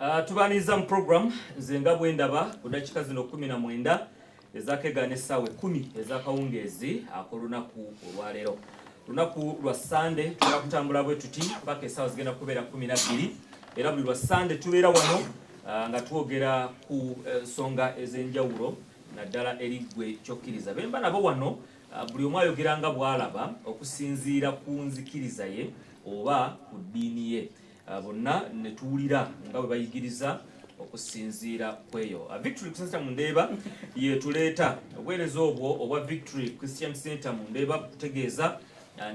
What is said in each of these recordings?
Tubaniriza mu program. Nze nga bwe ndaba ku dakiika zino 19 ez'akegaana essaawa 10 ez'akawungeezi ak'olunaku olwaleero, lunaku lwa Sande. Tugenda kutambula bwe tuti paka essaawa zigenda kubeera 12, era buli lwa Sande tubeera wano nga twogera ku nsonga ez'enjawulo, naddala eri ggwe kyokkiriza. Bemba nabo wano, buli omu ayogera nga bw'alaba okusinziira ku nzikiriza ye oba ku ddiini ye. Bonna ne tuwulira nga bwe bayigiriza okusinziira ku eyo. Victory Christian Center mu Ndeeba yetuleeta obuweereza obwo obwa Victory Christian Center mu Ndeeba, kutegeeza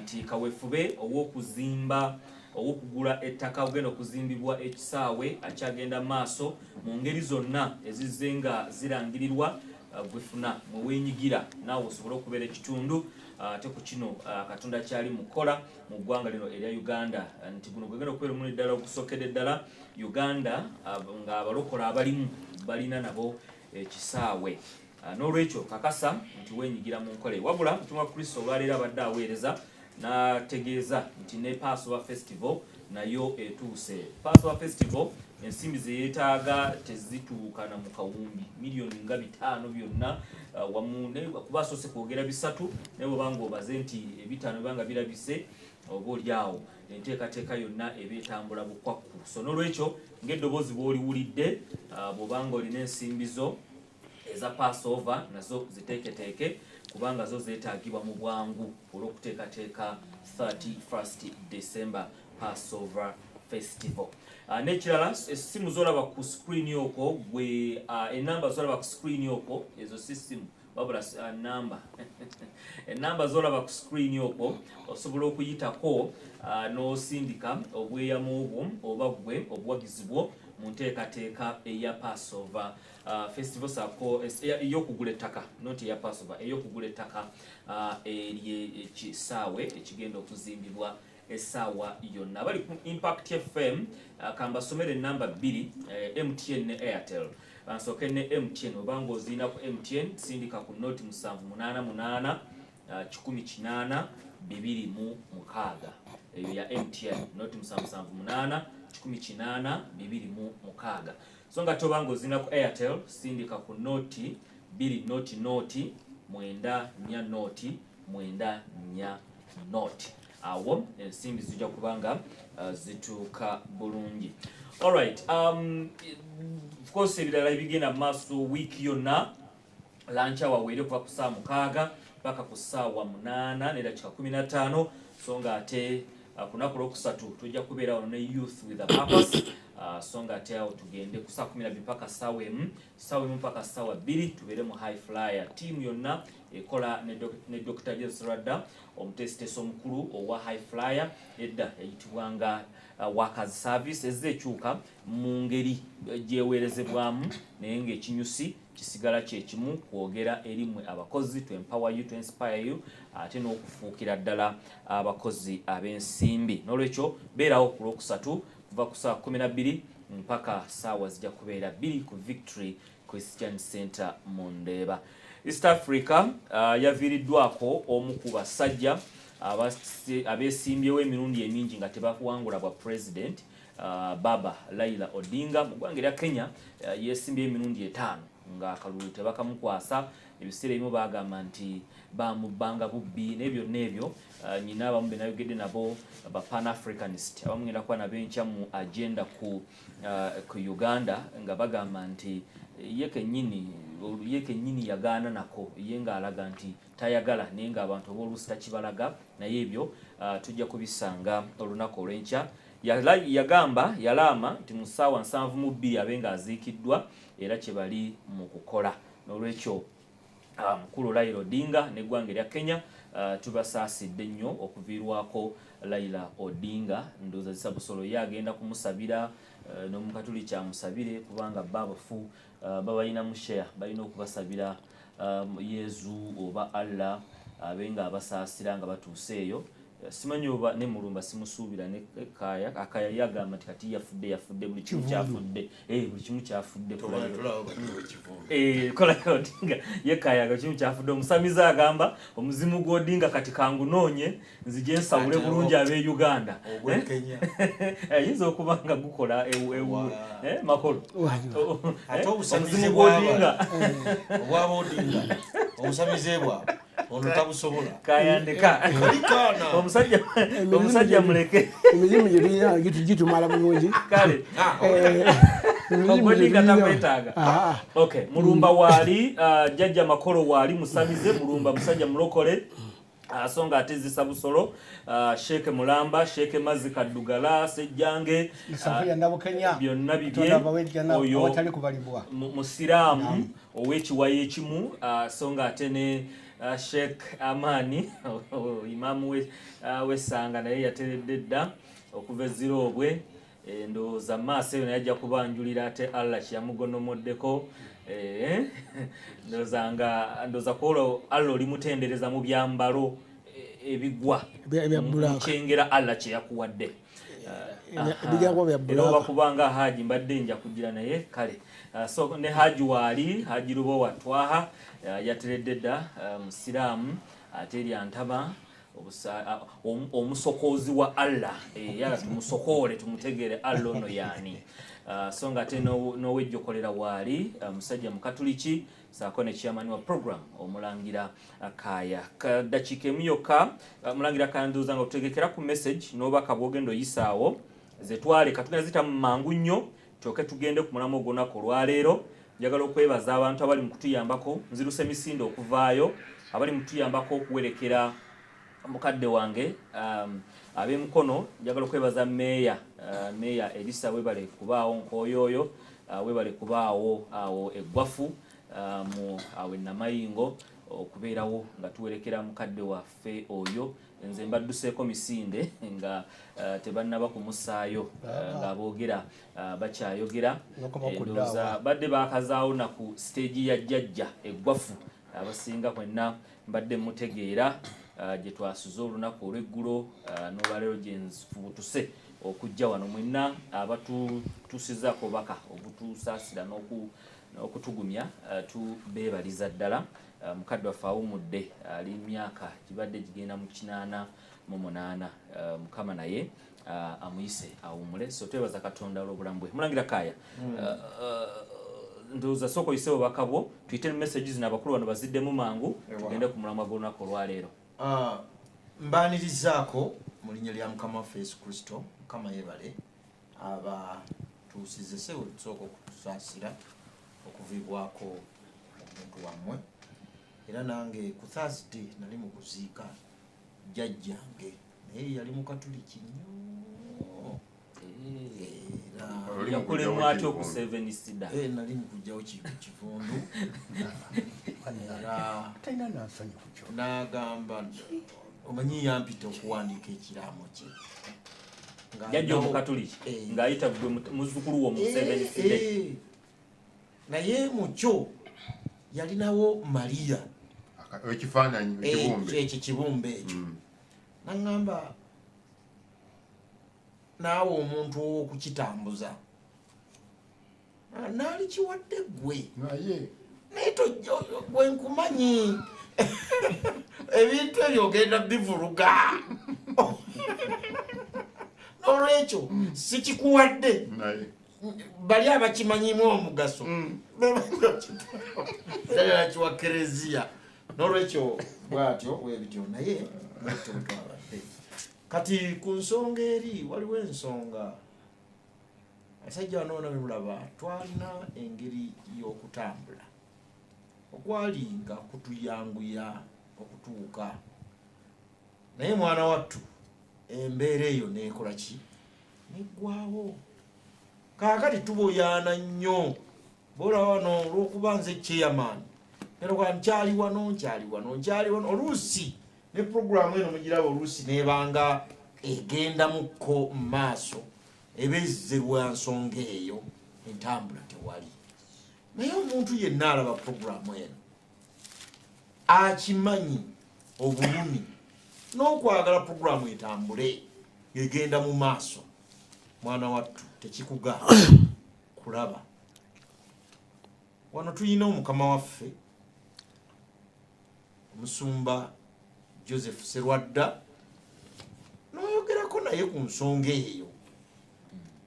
nti kaweefube ow'okuzimba, ow'okugula ettaka ogenda okuzimbibwa ekisaawe akyagenda maaso mu ngeri zonna ezizze nga zirangirirwa. Gwefuna mwe weenyigira naawe osobole okubeera ekitundu ate ku kino Katonda kyali mukola mu ggwanga lino erya Uganda, nti guno gwegenda okubeera omulundi ddala ogusookedde ddala Uganda ng'abalokola abalimu balina nabo ekisaawe. N'olwekyo kakasa nti weenyigira mu nkola. Wabula Mutumwa Kristo olwaleero abadde aweereza n'ategeeza nti ne Passover Festival nayo etuuse. Passover Festival ensimbi zeyeetaaga tezituukana mu kawumbi, miliyoni nga 5 byonna wamu, kuba asoose kwogera 3, naye bwobanga obaze nti 5 bibanga birabise, oba oli awo enteekateeka yonna eba etambula bukwakku. So n'olwekyo ng'eddoboozi bw'oliwulidde, bw'obanga olina ensimbi zo eza Passover, nazo ziteeketeeke, kubanga zo zeetaagibwa mu bwangu olw'okuteekateeka 31st December Passover Festival. N'ekirala, essimu zolaba ku screen okwo gwe, enamba zolaba ku screen okwo, ezo si ssimu wabula namba. Enamba zolaba ku screen okwo osobola okuyitako n'osindika obweyamo bwo oba gwe obuwagizi bwo mu nteekateeka eya Passover Festival saako ey'okugula ettaka, not eya Passover, ey'okugula ettaka eryekisaawe ekigenda okuzimbibwa essaawa yonna. Abali ku Impact FM, kambasomere enamba bbiri, MTN ne Airtel. Nsooke ne MTN. Obanga oziina ku MTN, sindika ku noti 788 180 26. Eyo ya MTN, noti 778 180 26. So nga tobanga ozina ku Airtel, sindika ku noti 2 noti noti 9 4 noti 9 4 noti. Awo ensimbi zijja kubanga zituuka bulungi. Alright, of course ebirala ebigenda mu maaso wiiki yonna, lunch hour weere kuva ku ssaawa 6 paka ku ssaawa 8:15. So nga ate ku lunaku lwokusatu tujja kubeera wano ne Youth with a Purpose. So nga ate awo tugende ku ssaawa 12 paka ssaawa 1, ssaawa 1 paka ssaawa 2 tubeere mu High Flyer team yonna ekola ne Dr. Jesus Radda, omuteesiteesi omukulu owa High Flyer, edda eyitibwanga Workers Service, ezze ekyuka mu ngeri gyeweerezebwamu, naye ng'ekinyusi kisigala kyekimu, kwogera erimwe abakozi, to empower you, to inspire you, ate n'okufuukira ddala abakozi ab'ensimbi. N'olwekyo beerawo ku Lwokusatu kuva ku ssaawa 12 mpaka saawa zijja kubeera 2 ku Victory Christian Center mu Ndeeba. East Africa yaviiriddwako omu ku basajja abeesimbyewo emirundi emingi nga tebawangula bwa president, Baba Raila Odinga mu ggwanga erya Kenya. Yeesimbyewo emirundi 5 ng'akalulu tebakamukwasa. Ebiseera ebimu bagamba nti bamubbanga bubbi, naye byonna ebyo, nyina abamu be nayogedde nabo ba Pan Africanist, abamu ngenda kuba nabo enkya mu agenda ku Uganda, nga bagamba nti ye kennyini yagaana nako, ye ng'alaga nti tayagala, naye ng'abantu oba oluusi takibalaga. Naye ebyo tujja kubisanga olunaku olw'enkya. Yagamba, yalaama nti mu ssaawa 72 abe ng'aziikiddwa, era kye bali mu kukola. N'olwekyo mukulu Raila Odinga n'eggwanga erya Kenya, tubasaasidde nnyo okuviirwako Raila Odinga. Ndowooza Zisabusolo ye agenda kumusabira, n'Omukatuliki amusabire, kubanga ba abafu babalinamu share, balina okubasabira Yezu oba Allah abe nga abasaasira nga batuuse eyo. Simanyi oba ne Mulumba simusuubira ne Kaaya. Akaya ye agamba nti kati yafudde, yafudde, buli kimu kyafudde. Buli kimu kyafudde. Kola Odinga ye Kaaya buli kimu kyafudde. Omusamize agamba omuzimu gw'Odinga kati kangunoonye nzije nsawule bulungi ab'e Uganda. Ayinza okuba nga gukola ewuwe Makolo. Omuzimu gw'Odinga obwaba Odinga, obusamize bwabwe ono tabusobola. Kayandeka omusajja, omusajja muleke. Emizimu gye tulina gitumala bulungi. Kale Odinga takwetaaga. Okay, Mulumba waali, Jjajja Makolo waali musamize, Mulumba musajja mulokole, so nga ate zisa busolo, Sheeke Mulamba, Sheeke Mazzi, Kaddugala, Sejjange, byonna bibye. Oyo musiraamu ow'ekiwayo ekimu, so nga ate ne Sheikh Amani, imaamu w'essanga, naye yateredde dda okuva eziroobwe. Ndowooza maaso eyo naye ajja kubanjulira ate Allah kyeyamugonomoddeko. Ndowooza nga ndowooza kwolwo Allah olimutendereza mu byambalo ebigwa mukyengera Allah kyeyakuwadde. Era oba kubanga Haji mbadde nja kugira naye kale. So ne Haji waali, Haji Lubowa Twaha, yateredde dda, musiraamu ate eryantama omusokoozi wa Allah, yala tumusokoole tumutegeere Allah ono yaani. So nga ate n'owejjokolera waali, musajja mukatuliki, saako ne chairman wa program Omulangira Kaaya. Dakiika emu yokka, Mulangira Kaaya, ndowooza nga otutegekera ku message n'obubaka bwogenda oyisaawo zetwale katugenda zita mu mangu nnyo tyoke tugende ku mulamu ogw'olunaku olwaleero. Njagala okwebaza abantu abali mu kutuyambako, nziruse misinde okuvaayo, abali mu kutuyambako okuwerekera mukadde wange, ab'emukono. Njagala okwebaza meeya, Meeya Erisa, webale kubaawo nkooyooyo, webale kubaawo awo eggwafu, mu awo enamayingo okubeerawo nga tuwerekera mukadde waffe oyo. Nze mbadduseeko misinde nga tebannaba kumusaayo, ng'aboogera bakyayogera. Ndowooza badde bakazaawo na ku stage ya jjajja eggwafu. Abasinga mwenna mbadde mutegeera gye twasuze olunaku olw'eggulo, n'olwaleero gye nfubutuse okujja wano. Mwenna abatutuusizaako obubaka obutusaasira n'okutugumya, tubeebaliza ddala. Mukadde waffe awummudde, ali myaka gibadde gigenda mu 88. Mukama naye amuyise awummule. So twebaza Katonda olw'obulamu bwe. Mulangira Kaaya, ndowooza sooka oyise obubaka bwo, tuyite message zino abakulu bano baziddemu mangu, tugende ku mulamwa gw'olunaku olwaleero. Mbaanirizaako mu linnya lya Mukama waffe Yesu Kristo. Mukama yeebale abatuusize. Sebo, tusooka okutusaasira okuviibwako omuntu wammwe. Era nange ku Thursday nali mu kuziika jjajjange, naye yali mukatuliki nnyo. Era Yakulemu atya oku Seven Sida? Nali mu kugjawo kivundu era Talina nansonyi kukyo. N'agamba, omanyi, yampita okuwandiika ekiraamo kye. Jjajja omukatuliki ng'ayita gwe muzzukulu wo mu Seven Sida. Naye mukyo yalinawo Mariya. Ekifaananyi, ekibumbe. Ekyo kibumbe ekyo. Naŋŋamba naawe omuntu ow'okukitambuza naalikiwadde ggwe. Naye Naye tojja, gwe nkumanyi, ebintu ebyo ogenda bivuluga, n'olwekyo sikikuwadde. Naye Bali abakimanyimu omugaso kiwa kereziya. N'olwekyo bwatyo bwebityo, naye bwetyo bwetwabadde. Kati ku nsonga eri, waliwo ensonga abasajja bano bona bemulaba twalina engeri y'okutambula okwali nga kutuyanguya okutuuka, naye mwana wattu embeera eyo neekola ki, neggwawo. Kaakati tuboyaana nnyo bolaba wano olwokuba nze chairman, era nkyali wano, nkyali wano, nkyali wano. Oluusi ne puroguramu eno mugiraba, oluusi nebanga egenda mukko mu maaso, eba ezze lwa nsonga eyo, entambula tewali. Naye omuntu yenna alaba puroguramu eno akimanyi obulumi. N'okwagala puroguramu etambule egenda mu maaso, mwana wattu tekikugaana kulaba. Wano tulina omukama waffe omusumba Joseph Serwadda, n'oyogerako naye ku nsonga eyo,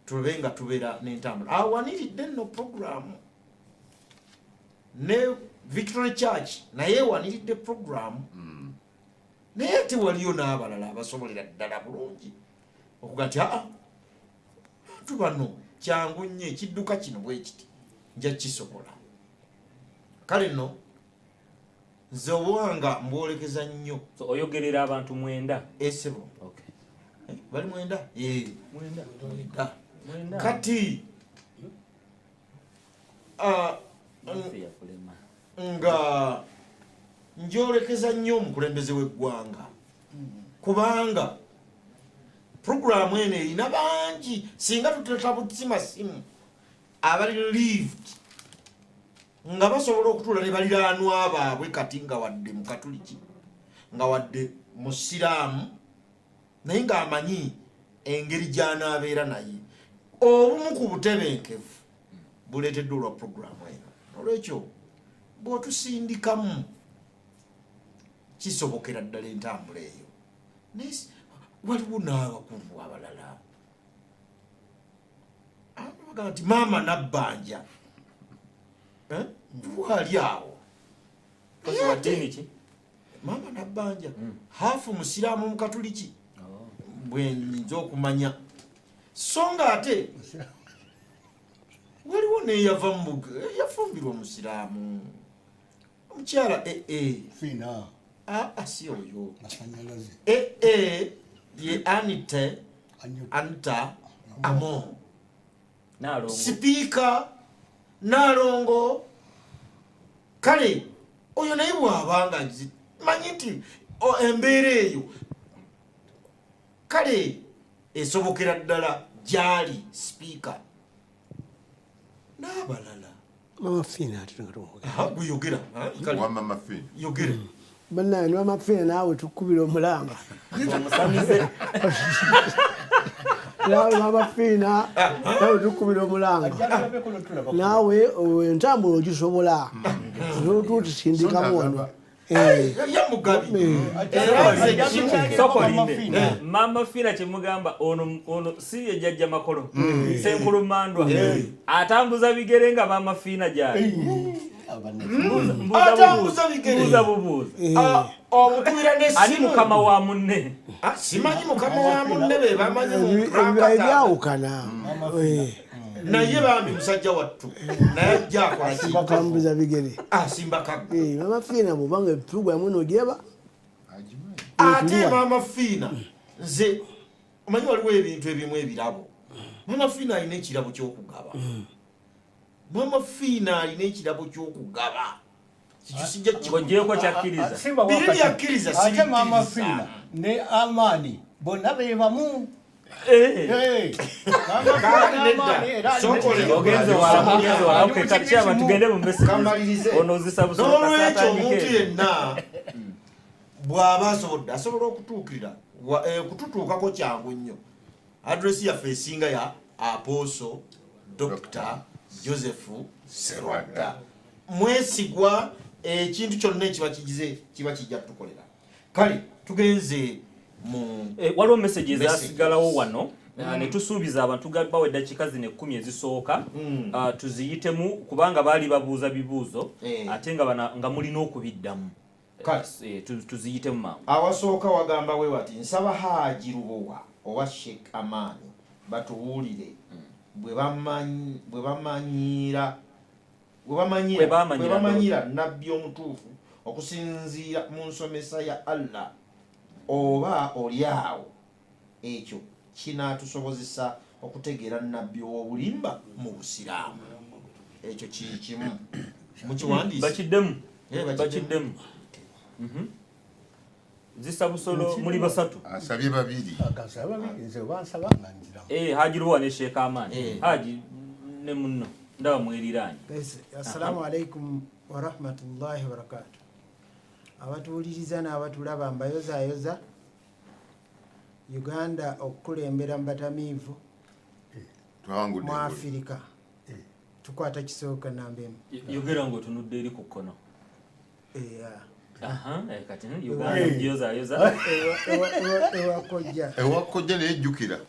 tulabe nga tubeera n'entambula. Awaniridde nno puroguramu ne Victory Church, naye ewaniridde puroguramu, naye ate waliyo n'abalala abasobolera ddala bulungi okuga nti aa, bantu bano kyangu nnyo, ekidduka kino bwe kiti nja kisobola. Kale nno nze obwanga mbwolekeza nnyo. So oyogerera abantu 9? Esebo. Okay. Bali 9. 9. 9. 9. Kati Naffe yakulema. Nga njolekeza nnyo omukulembeze w'eggwanga, kubanga puroguramu eno erina bangi. Singa tuteta butima simu abali lived nga basobola okutuula ne baliraanwa baabwe, kati nga wadde mukatuliki, nga wadde musiraamu, naye ng'amanyi engeri gy'anaabeera naye, obumu ku butebenkevu buleeteddwa olwa puroguramu eno. Olwekyo bw'otusindikamu kisobokera ddala entambula eyo. Naye waliwo n'abakulu abalala bagamba nti maama Nabbanja wali awo. Kozi wa ddiini ki? Maama Nabbanja hafu musiraamu mukatuliki, bwe nyinza okumanya. So nga ate waliwo neyava mu yafumbirwa omusiraamu omukyala ee. Fiina. Aa, si oyo. Masanyalaze. Ee, ye Anite. Anyo. Anita Among. Naalongo. Sipiika Naalongo. Kale oyo naye bw'abanga manyi nti embeera eyo kale esobokera ddala gyali sipiika n'abalala. Mama Fiina ate nga tumwogera. Aha, gwe yogera. Ha, kale, Wa Mama Fiina. Yogera. Bannange, Mama Fiina naawe tukubira omulanga. Omusamize. Naawe Mama Fiina, naawe tukubira omulanga, naawe entambula ogisobola, otutusindikamu wano. Ye mugabi era nze kimu. Sokolinde Mama Fiina kyemugamba ono, ono si ye jjajja Makolo Senkulu Mandwa atambuza bigere nga Mama Fiina gyali? Atambuza bigere. Mbuuza bubuuza. Ah, omukubira Ani n'essimu. mukama wa munne? Ah, simanyi mukama wa munne, be bamanyi mu Ebibala ranka zaabwe. byawukana. Naye bambi musajja wattu naye ajja akola ki? Batambuza bigere. Asimba kaggo. Mama Fiina bwobanga epulogulamu eno ogyeba. Agimanyi. Ate Maama Fiina, nze omanyi waliwo ebintu ebimu ebirabo. Maama Fiina alina ekirabo ky'okugaba. Maama Fiina alina ekirabo ky'okugaba, kikyo sijja. Ng'ogyeko kyakkiriza. Simba. Biri Wakati. byakkiriza, Ate Maama sibikkiriza. Fiina ne Amaani bonna be bamu. Eh. Eh, Maama Kaali Fiina nedda. n'Amaani era alina Sokole. Ogenze wala, ogenze wala. Okay, kati kyaba tugende mu messages. Kamalirize. Ono ozisa busolo. N'olwekyo omuntu kasatandike. yenna bw'aba asobodde, asobola okutuukirira kututuukako kyangu nnyo. Address yaffe esinga ya Apostle Dr Joseph Serwadda. Mwesigwa, ekintu kyonna ekiba kigize kiba kijja kutukolera. Kale tugenze mu Waliwo message Messages. ezasigalawo wano. Ne tusuubiza abantu bawa eddakiika zino 10 ezisooka, tuziyitemu kubanga baali babuuza bibuuzo, ate nga nga mulina okubiddamu. Kale. Tuziyitemu mangu. Awasooka wagamba we wati: nsaba Haji Lubowa owa Sheikh Amaani batubuulire bwe bamanyiira bwe bamanyira Bwe bamanyira. Bwe bamanyira nabbi omutuufu okusinziira mu nsomesa ya Allah, oba oli awo ekyo kinaatusobozesa okutegeera nabbi ow'obulimba mu Busiraamu. Ekyo kikimu mukiwandiise. Bakiddemu. Bakiddemu. Bakiddemu. Zisa busolo muli basatu. Asabye babiri. Agasaba babiri, nze bansaba nga nziramu. Haji Luwa ne Sheikh Amani. Haji ne munno ndaba mweriraanye. Guys, assalamu alaikum warahmatullahi wabarakatu. Abatuwuliriza n'abatulaba, mbayozaayoza. Uganda okukulembera mu batamiivu Twawangudde mu engule. Afirika, tukwata kisooka namba emu. Yogera ng'otunudde eri ku kkono. Yeah. Aha, kati Uganda ogyozayoza. Ewakojja. Ewakojja, naye jjukira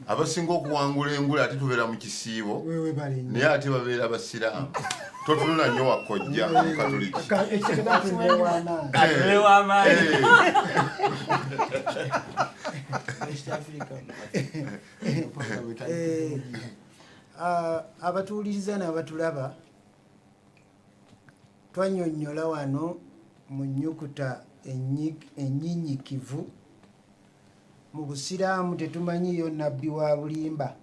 abasinga okuwangula engule ate tubeera mu kisiibo, Wewe bali nnyo. naye ate babeera basiraamu. Totunula nnyo wakojja mukatuliki. Ekitegeeza w'amaanyi. Atule w'amaanyi. West Africa. Abatuwuliriza n'abatulaba, twannyonnyola wano mu nnyukuta ennyinyikivu. Mu busiraamu tetumanyiyo nabbi wa bulimba,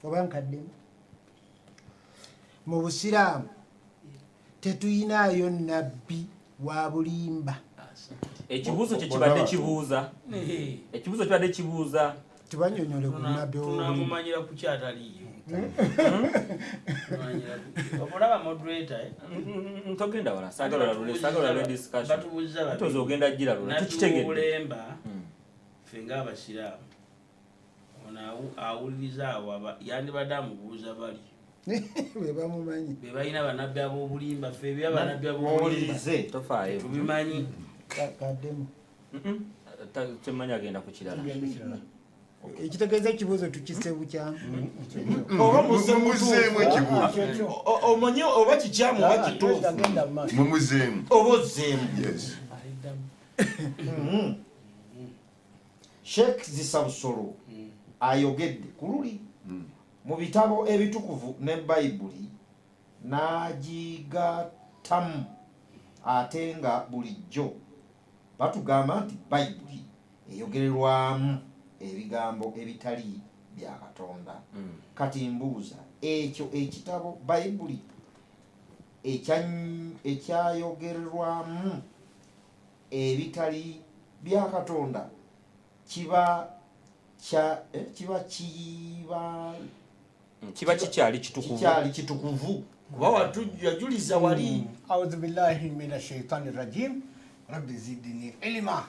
oba nkaddemu. Mu busiraamu tetuyinaayo nabbi wa bulimba. Ekibuuzo kye kibadde kibuuza, ekibuuzo kibadde kibuuza. Tubanyonyole ku nabbi w'obulimba. Tunamumanyira ku kyataliiyo. Olaba moderator, eh? Togenda wala, saagala lule, saagala lule discussion. Batubuuza babiri. Ntozi ogenda gira lula, Nabbi tukitegedde. w'obulemba, ffe ng'abasiraamu, ono awuliriza awo yandibadde amubuuza bali be bamumanyi. Be balina bannabbi ab'obulimba. Ffe ebya bannabbi ab'obulimba Muwulirize. Tofaayo. tubimanyi. Kaddemu. Kyemmanyi agenda ku kirala. Ekitegeeza ekibuuzo tukisse bukyamu. Oba muze Mumuzeemu ekibuuzo. Omanyi oba kikyamu oba kituufu. Agenda mu maaso. Mumuzeemu. Oba ozzeemu. Yes. Sheikh Zisabusolo ayogedde ku luli mu bitabo ebitukuvu ne Bayibuli n'agigatamu, ate nga bulijjo batugamba nti Bayibuli eyogererwamu ebigambo ebitali bya Katonda. Kati mbuuza, ekyo ekitabo Bayibuli ekyayogererwamu ebitali bya Katonda kiba kya kiba kiba Kiba kikyali kitukuvu? Kikyali kitukuvu, kuba yajuliza wali. أعوذ بالله من الشيطان الرجيم، رب زدني علما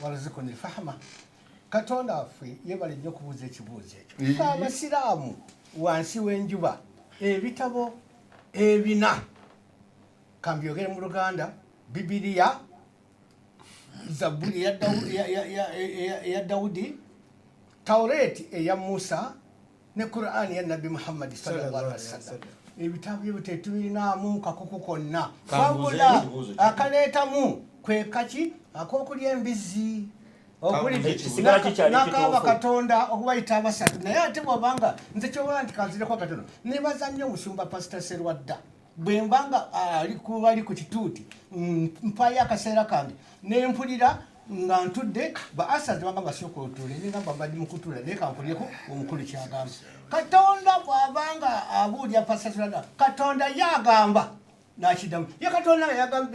warzuqni fahma. Katonda waffe yebale nnyo okubuuza ekibuuzo ekyo. Ffe abasiraamu wansi w'enjuba, ebitabo ebina kambyogere mu Luganda: Bibiliya, Zabuli eya Dawudi, Taureti eya Musa ne Qur'ani ya Nabbi Muhammadi sallallahu alaihi wasallam. Ebitabo ebyo tetubirinaamu kakuku konna. Kambuuze Wabula ekibuuzo kino. akaleetamu kwe kaki ak'okulya embizzi. Kambuuze ekibuuzo. Kisigala kikyali N'akaaba kituufu. Katonda okubayita abasatu. Naye ate bw'obanga nze kyobola nti kanzireko katono, nebaza nnyo omusumba Pasita Serwadda. Bwe mbanga ali bali ku kituuti, mpayo akaseera kange nempulira nga ntudde. Ba ushers banga basooka otuule, nengamba mbadde mukutuula, naye kampulireko omukulu kyagamba. Katonda bw'abanga abuulya Pasita Serwadda, Katonda ye agamba nakiddamu ye. Katonda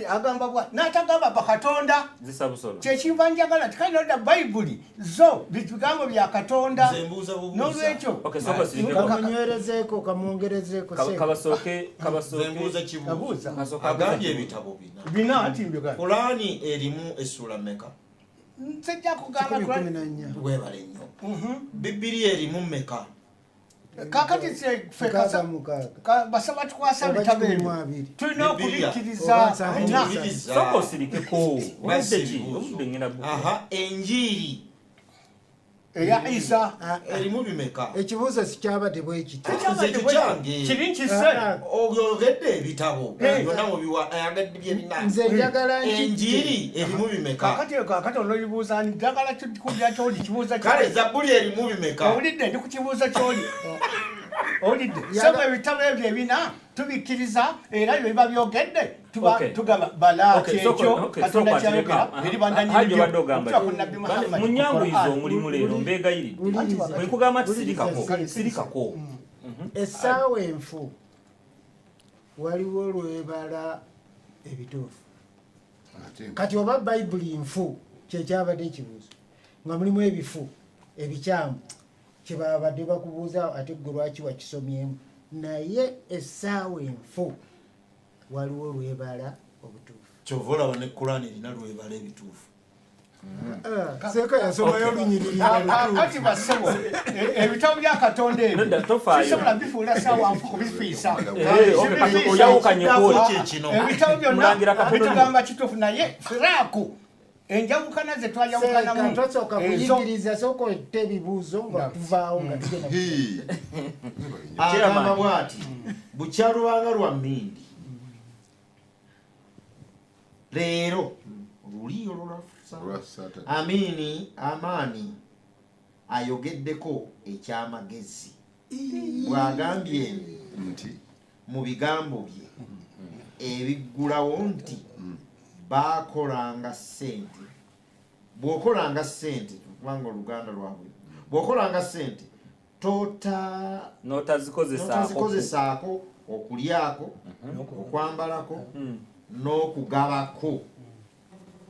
agamba bwa n'atagamba ba Katonda. Zisabusolo. Kyekiva njagala nti kale nodda Bayibuli zo bigambo bya Katonda. Nze mbuuza bubuuza. N'olwekyo Okay, sooka osirikeko. Kamunywerezeeko, kamwongerezeeko. Kabasooke. Nze Kabasooke. mbuuza kibuuzo. Abuuza. Kasooke abuuza Agambye kibuuzo. ebitabo bina. Bina ati mbyogana. Kulaani erimu essuula mmeka? Nsejja kugamba. 114. Webale nnyo. Bibiliya erimu mmeka? Kakati ffe Mukaaga 6. basaba tukwasa Oba ebitabo kikumi ebyo mu abiri. tulina Bibiliya. okubikkiriza. Oba 70. Bina. Wuliriza. Sooka osirikeko. Basi Obudde ki? ebibuuzo. Obudde ngenda bukuwa. Aha, enjiiri Eya Isa. Erimu bimeka? Ekibuuzo sikyabadde bwe kiti. Nze ekyo kyange. Kiri nkise. Ah, Oyogedde ebitabo Eh. byonna mubiwa, ayagadde byebina. Nze njagala nkijje. Enjiiri erimu bimeka? Kakati onoyibuuza ni njagala kulya kyoli kibuuza. Kale Zabbuli erimu bimeka? Owulidde, ndi ku kibuuzo kyoli. Owulidde sebo, ebitabo ebyo ebina tubikkiriza, era ebyo biba byogedde tuba Okay. tugamba bala Okay, kyekyo sooka Katonda otireka. kyayogera eri Hajji obadde ogamba bandanyinibyo ki? ku Nabbi Muhammad. Munyanguyiza Quran. omulimu leero, mbeegayiridde. Wuliriza. Bwe nkugamba nti sirikako, Wuliriza. sirikako. Essaawa enfu waliwo lwebala ebituufu. Ate Kati oba Bayibuli nfu, kyekyabadde ekibuuzo, nga mulimu ebifu ebikyamu, kyebabadde bakubuuza, ate gwe lwaki wakisomyemu? Naye essaawa enfu waliwo lwebala obutuufu. Kyova olaba ne Kulaani erina lwebala ebituufu. Seeka yasomayo olunyiriri. Kati bassebo, ebitabo bya Katonda ebyo Nedda, tofaayo. sisobola bifuula saawa nfu kubifiisa. Eh, okay, kati oyawukanye kwoli. Kye kino. Ebitabo byonna Mulangira katono. bitugamba kituufu, naye firaaku enjawukana ze Seeka twayawukanamu tosooka ezo kuyigiriza, sooka otte ebibuuzo nga tuvaawo nga tugenda. Hii. Agamba bw'ati bukyalubanga lwa mmindi leero luli olwa Olwa Saturday. Amini Amaani ayogeddeko ekyamagezi bw'agambye Nti mu bigambo bye ebiggulawo nti baakolanga ssente, bw'okolanga ssente, kubanga oluganda lwabwe, bw'okolanga ssente tota N'otazikozesaako. Notazikozesaako okulyako, okwambalako n'okugabako,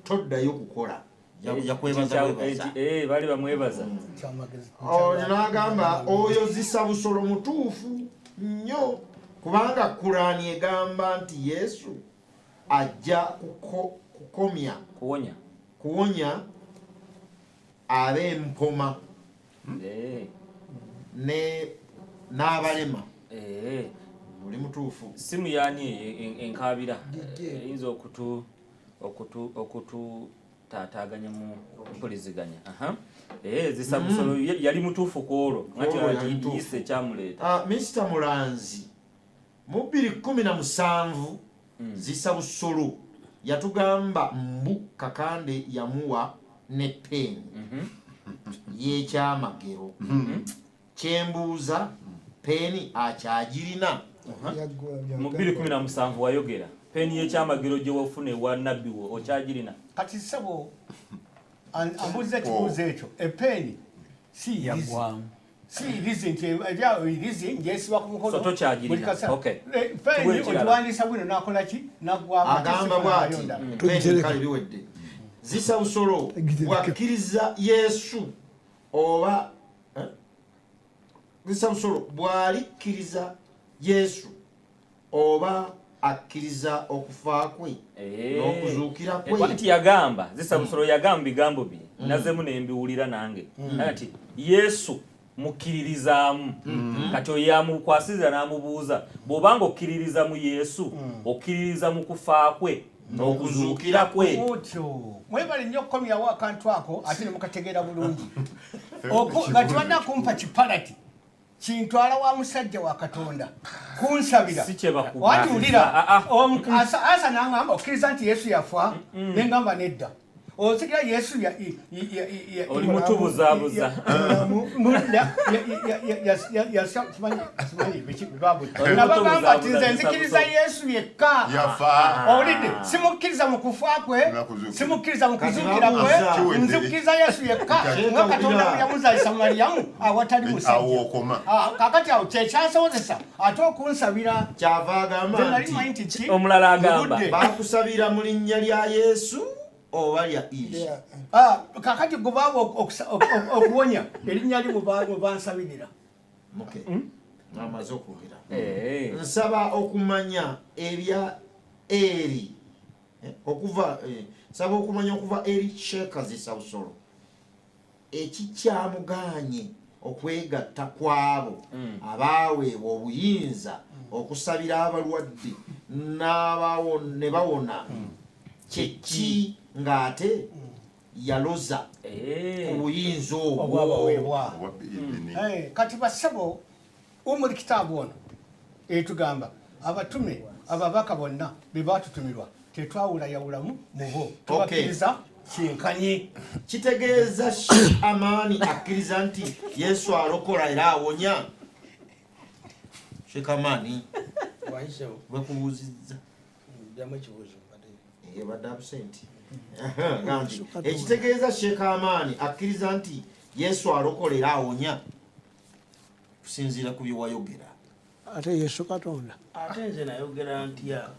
toddayo kukola. Yakwebaza bwebaza. Eh, baali bamwebaza. Kyamagezi. Oyo n'agamba oyo zisa busolo mutuufu nnyo, kubanga Kulaani egamba nti Yesu ajja kukomya Kuwonya. Kuwonya ab'empoma n'abalema. Oli mutuufu. Simu yaani enkaabira eyinza okutu okutu okututaataaganya mu mpuliziganya. Aha. Eh, zisa busolo yali mutuufu ku olwo. Ngati Ku olwo yali mutuufu. yise ekyamuleeta. Ah, Mr Mulanzi, mu 2017 zisa busolo yatugamba mbu Kakande yamuwa ne peeni y'ekyamagero. Kyembuuza, peeni akyagirina? Mu 2017 wayogera peeni y'ekyamagero gye wafuna ewa nabbi wo okyagirina? Kati ssebo, ambuuza ekibuuzo ekyo, epeeni si irizi. Yaggwamu. Si irizi nti eryawo irizi ngyesiba ku mukono So tokyagirina. buli kaseera. Okay. Eh, peeni Tuwe ekirala. ogiwandiisa bwino nakola ki, naggwamu ate Agamba sifunayo bw'ati ndala. peeni kale biwedde. Zisa busolo bwakkiriza Yesu oba eh? Zisa busolo bw'alikkiriza Yesu oba akkiriza okufa kwe n'okuzuukira kwe? Nti yagamba zisa busolo, yagamba bigambo bye nazemu nembiwulira nange nti Yesu mukkiririzaamu. Kati oyo yamukwasiriza n'amubuuza, bw'obanga okkiririza mu Yesu, okkiririza mu kufa kwe n'okuzuukira kwe? Otyo mwebale nnyo okukomyawo akantu ako ate ne mukategeera bulungi. Nga tebadde kumpa kipalati kintwala wa musajja wa Katonda kunsabira. Si kye bakugamba. Watuwulira. Ah, ah. Asa n'aŋŋamba, okkiriza nti Yesu yafa? Ne ŋŋamba nedda. Ozikira Yesu Oli mutubuzaabuza. Simanyi biki bibabuza. Oli Nabagamba nti nze mutubuzaabuza. nzikiriza Yesu yekka. Yafa. Owulidde? Simukkiriza mu kufa kwe, Nakuzuukira. simukkiriza mu Kati kuzuukira kwe, babuuza. Kiwedde. nzikiriza Yesu yekka nga Katonda bwe yamuzaalisa Mariyamu awatali Awo musajja. okoma. Ah, kakati awo kyekyansobozesa ate okunsabira. Kyava agamba Nze nali nti manyi nti ki Omulala agamba. mugudde. bakusabira mu linnya lya Yesu oba lya Isa? Ah, kakati gubaawo okuwonya erinnya li mubansabirira. Okay. Amaze okwogera. Nsaba okumanya ebya eri okuva nsaba okumanya okuva eri Sheikh Zisa Busolo ekikyamuganye okwegatta kwabo abaaweebwa obuyinza okusabira abalwadde ne bawona kyeki, ng'ate yaloza ku buyinza obwo obwabaweebwa. Oba biidini. Kati bassebo, umuli kitaabu ono etugamba abatume ababaka bonna be batutumirwa tetwawulayawulamu mubo, tubakkiriza kyenkanyi. Kitegeeza Sheikh Amaani akkiriza nti Yesu alokola era awonya? Sheikh Amaani, Wayisewo. bwekubuuzizza. Ddamu ekibuuzo mbadde. Ebadde absent. Gandi ekitegeeza Sheikh Amaani akkiriza nti Yesu alokola era awonya kusinziira ku byewayogera? Ate Yesu Katonda? Ate nze nayogera ntya?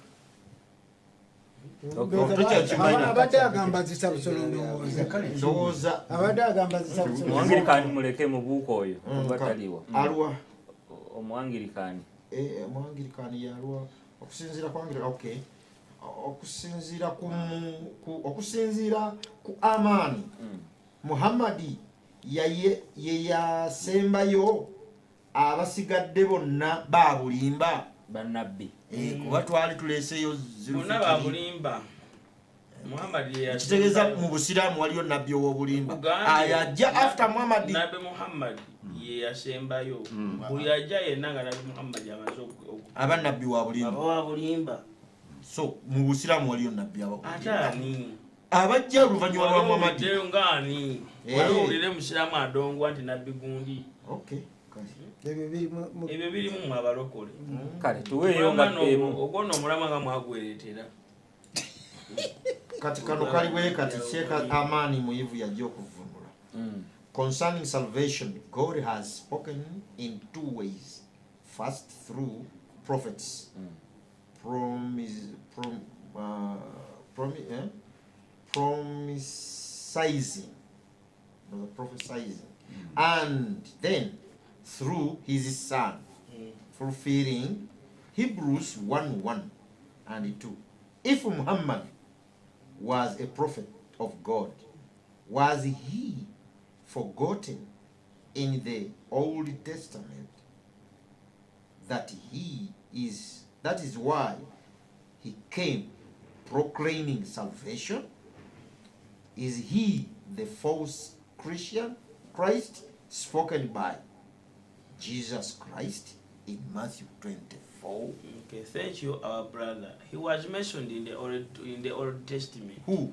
Tokyakimanyi. Abadde agamba zisa busolo, ndowooza. Ndowooza. Abadde agamba zisa busolo. Omuwangirikaani muleke mubuuka oyo oba taliwo. Alwa? Omuwangirikaani. Omuwangirikaani yalwa okusinziira ku Angirika, okay. Okusinziira ku, okusinziira ku Amaani, Muhammadi yaye ye yasembayo, abasigadde bonna babulimba. Bannabbi. Eh, kuba twali tuleeseyo Bonna babulimba. Muhammad ye kitegeeza yasembayo. Mu busiraamu waliyo nabbi ow'obulimba Kugambye, ayajja after Muhammadi. Nabbi Muhammad ye yasembayo. Buli ajja yenna nga Nabbi Muhammad amaze aba nabbi wa bulimba. Aba wa bulimba. So mu busiraamu waliyo nabbi aba Ate ani? Abajja oluvannyuma lwa Muhammadi. Waliwo nga ani? Eh. Waliwo owulire musiraamu adongwa nti nabbi gundi. Okay. Ebyo biri mu Ebyo birimu mu abalokole. Kale tuweeyo nga emu. Ogwo nno omulamwa nga mwagwereetera. Kati kano kali bwe kati, Sheikh Amani Muyivu yajja okuvunula. Concerning salvation, God has spoken in two ways: first through prophets, promisizing, no, prophesizing, and then through his son, fulfilling Hebrews 1:1 and 2. If Muhammad was a prophet of God, was he forgotten in the Old Testament? That is why he came proclaiming salvation? Is he the false Christian Christ spoken by Jesus Christ in Matthew 24? Okay, thank you, our brother. He was mentioned in the Old Testament. Who?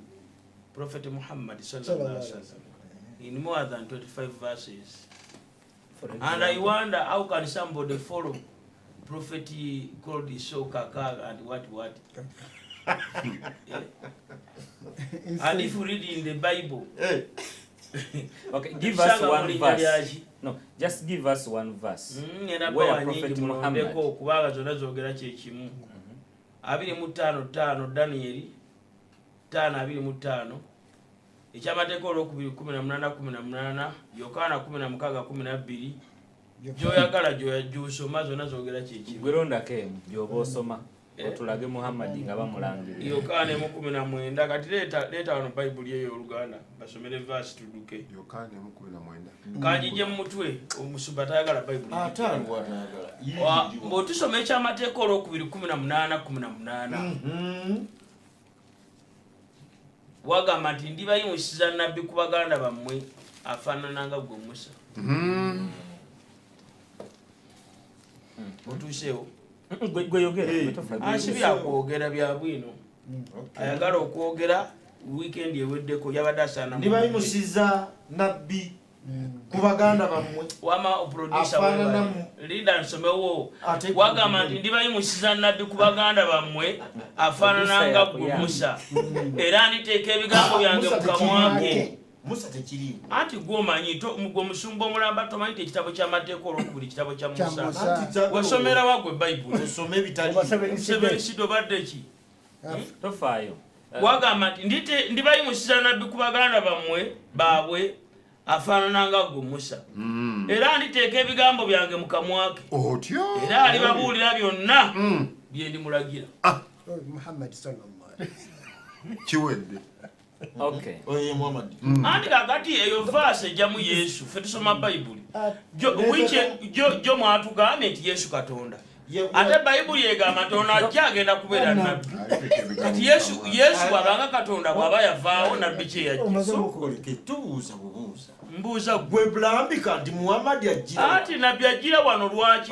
Prophet Muhammad sallallahu alaihi wasallam in more than 25 verses. For And I example. wonder how can somebody follow prophet called Isokaka and what what? Yeah. And if you read in the Bible, Hey. Okay, give us Tusanga one mu linnya verse. lyaki? No, just give us one verse. Ngenda Where bawa Prophet nyingi, Muhammad. mulondeko kubanga zonna zoogera kyekimu. 25:5, Daniyeri 5:25, Ekyamateeka olwokubiri 18:18, Yokaana 16:12. Gyoyagala gyosoma, zonna zoogera kyekimu. Gwe londako emu gy'oba osoma Eh. otulage Muhammadi nga bamulangirira. Yokaana 1:19. Kati leeta wano Bayibuli eyo oluganda basomere vaasi tudduke. Yokaana 1:19. Kanjije mu mutwe, omusumba tayagala Bayibuli. Ate aliwo atayagala? Bw'otusoma Ekyamateeka olwokubiri 18:18, wagamba nti ndibayimusiza nabbi ku baganda bammwe afaanana nga gwe Musa. Otuuseewo? Gwe yogera, gwe tofa, gwe Asi yogera. byakwogera bya bwino. Ayagala okwogera, wiikendi eweddeko yabadde asaana. Ndibayimusiza nabbi ku baganda bammwe. Wama producer, Afaanana webale. Linda nsomewo. Ate- Wagamba nti ndibayimusiza nabbi ku baganda bammwe afaanana nga gwe Producer. Musa, era nditeeka ebigambo byange Musa mu kamwa ke. tekiriiwo. Musa tekiriiwo. Anti gwomanyi gwe musumba omulamba tomanyi nti ekitabo ky'amateeka olwokubiri kitabo kya Kya Musa. Musa. Anti kyagala Wasomera wagwe Bayibuli? Osome ebitaliiwo. Oba seven. Sevenisido badde ki? Tofaayo. Wagamba nti ndibayimusiza nabbi ku baganda bammwe baabwe afaanana nga gwe Musa, era nditeeka ebigambo byange mu kamwa ke, Otyo. era alibabuulira byonna bye ndimulagira. Muhammad sallallahu alaihi. Kiwedde. Okay. Oyo ye Muhammad. Anti kakati eyo vaasi ejjamu Yesu. Ffe tusoma Bayibuli. Jo mwatugambye nti Yesu Katonda, ate Bayibuli egamba nti ono ajja agenda kubeera nabbi. Kati Yesu bw'abanga Katonda, bw'aba yavaawo, nabbi kyeyajja? Omaze. Sokoleke, tubuuza bubuuza. Mbuuza gwe. Gwe bulambika nti Muhammadi ajjira. Anti nabbi ajjira wano lwaki?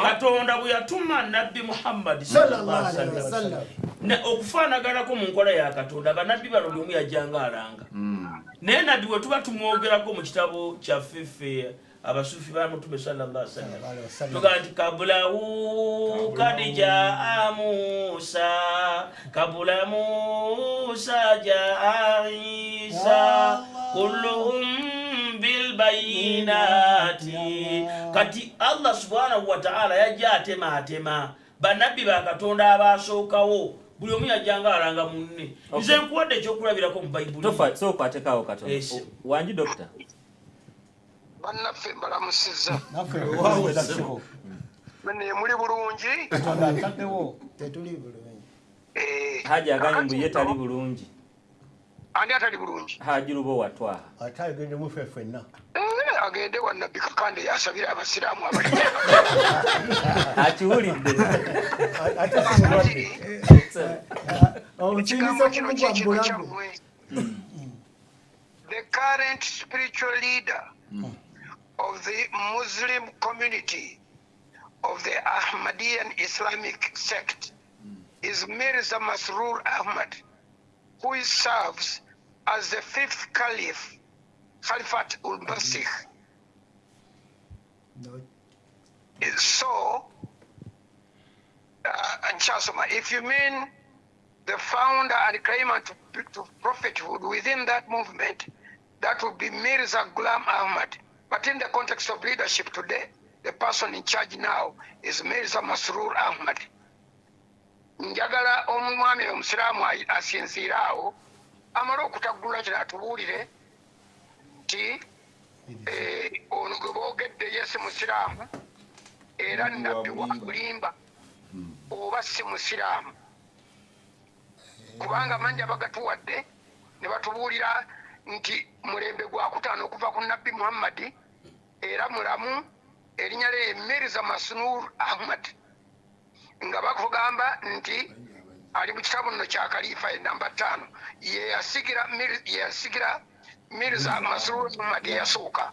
Katonda bwe yatuma Nabbi Muhammadi Sallallahu alaihi wasallam, okufaanaganako mu nkola ya Katonda, bannabbi bano buli omu yajjanga alanga. Naye nabbi bwe tuba tumwogerako mu kitabo kyaffe ffe abasufi ba Mutume sallallahu alaihi wasallam, alaihi wasallam, tugamba nti kabulahu kad jaa Musa, kabula Musa jaa Isa, kulluhum bilbayinati. Kati Allah subhanahu wataala yajja atema atema bannabbi ba Katonda abasookawo, buli omu yajjanga alanga munne. Nze nkuwadde ekyokulabirako mu Bayibuli. Tofa, sooka atekaawo katono. Yes. Wangi dokita. Bannaffe, mbalamusizza. Naffe. Waawe. Bane, muli bulungi? Katonda ataddewo. Tetuli bulungi. Eh, Haji agambye mbu ye tali bulungi. Ani atali bulungi? Haji Lubowa Twaha. Ate agende mufe ffenna. Agende wa Nabbi Kakande asabire abasiraamu abali. Akiwulidde. Ate si mulwadde. Ekigambo kino kikino kyammwe. The current spiritual leader of the Muslim community of the Ahmadian Islamic sect is Mirza Masroor Ahmad, who serves as the fifth caliph, Khalifat ul-Masih. So, Nchasoma, if you mean the founder and claimant to prophethood within that movement, that would be Mirza Ghulam Ahmad. But in the context of leadership today, the person in charge now is Mirza Masroor Ahmad. Njagala omwami omusiraamu asinziira awo amale okutaggulula kino atubuulire nti ono gwe boogedde ye si musiraamu era nabbi wa bulimba oba si musiraamu, kubanga mangi abagatuwadde ne batubuulira nti mulembe gwakutaano okuva ku Nabbi Muhammadi era mulamu, erinnya lye Mirza Masroor Ahmad, nga bakugamba nti ali mu kitabo nno kya Khalifa enamba 5 ye yasigira Mirza Masroor Ahmad eyasooka.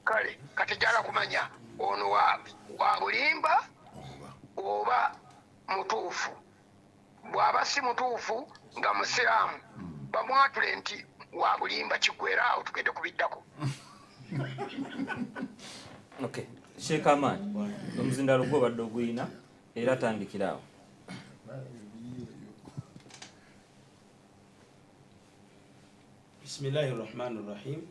Kale kati jala kumanya ono wa bulimba oba mutuufu. Bw'aba si mutuufu nga musiraamu bamwatule nti wa bulimba, kiggwera awo tugende kubiddako. Okay. Sheikh Ahmad, omuzindalo gw'obadde oguyina era tandikira awo. Bismillahirrahmanirrahim.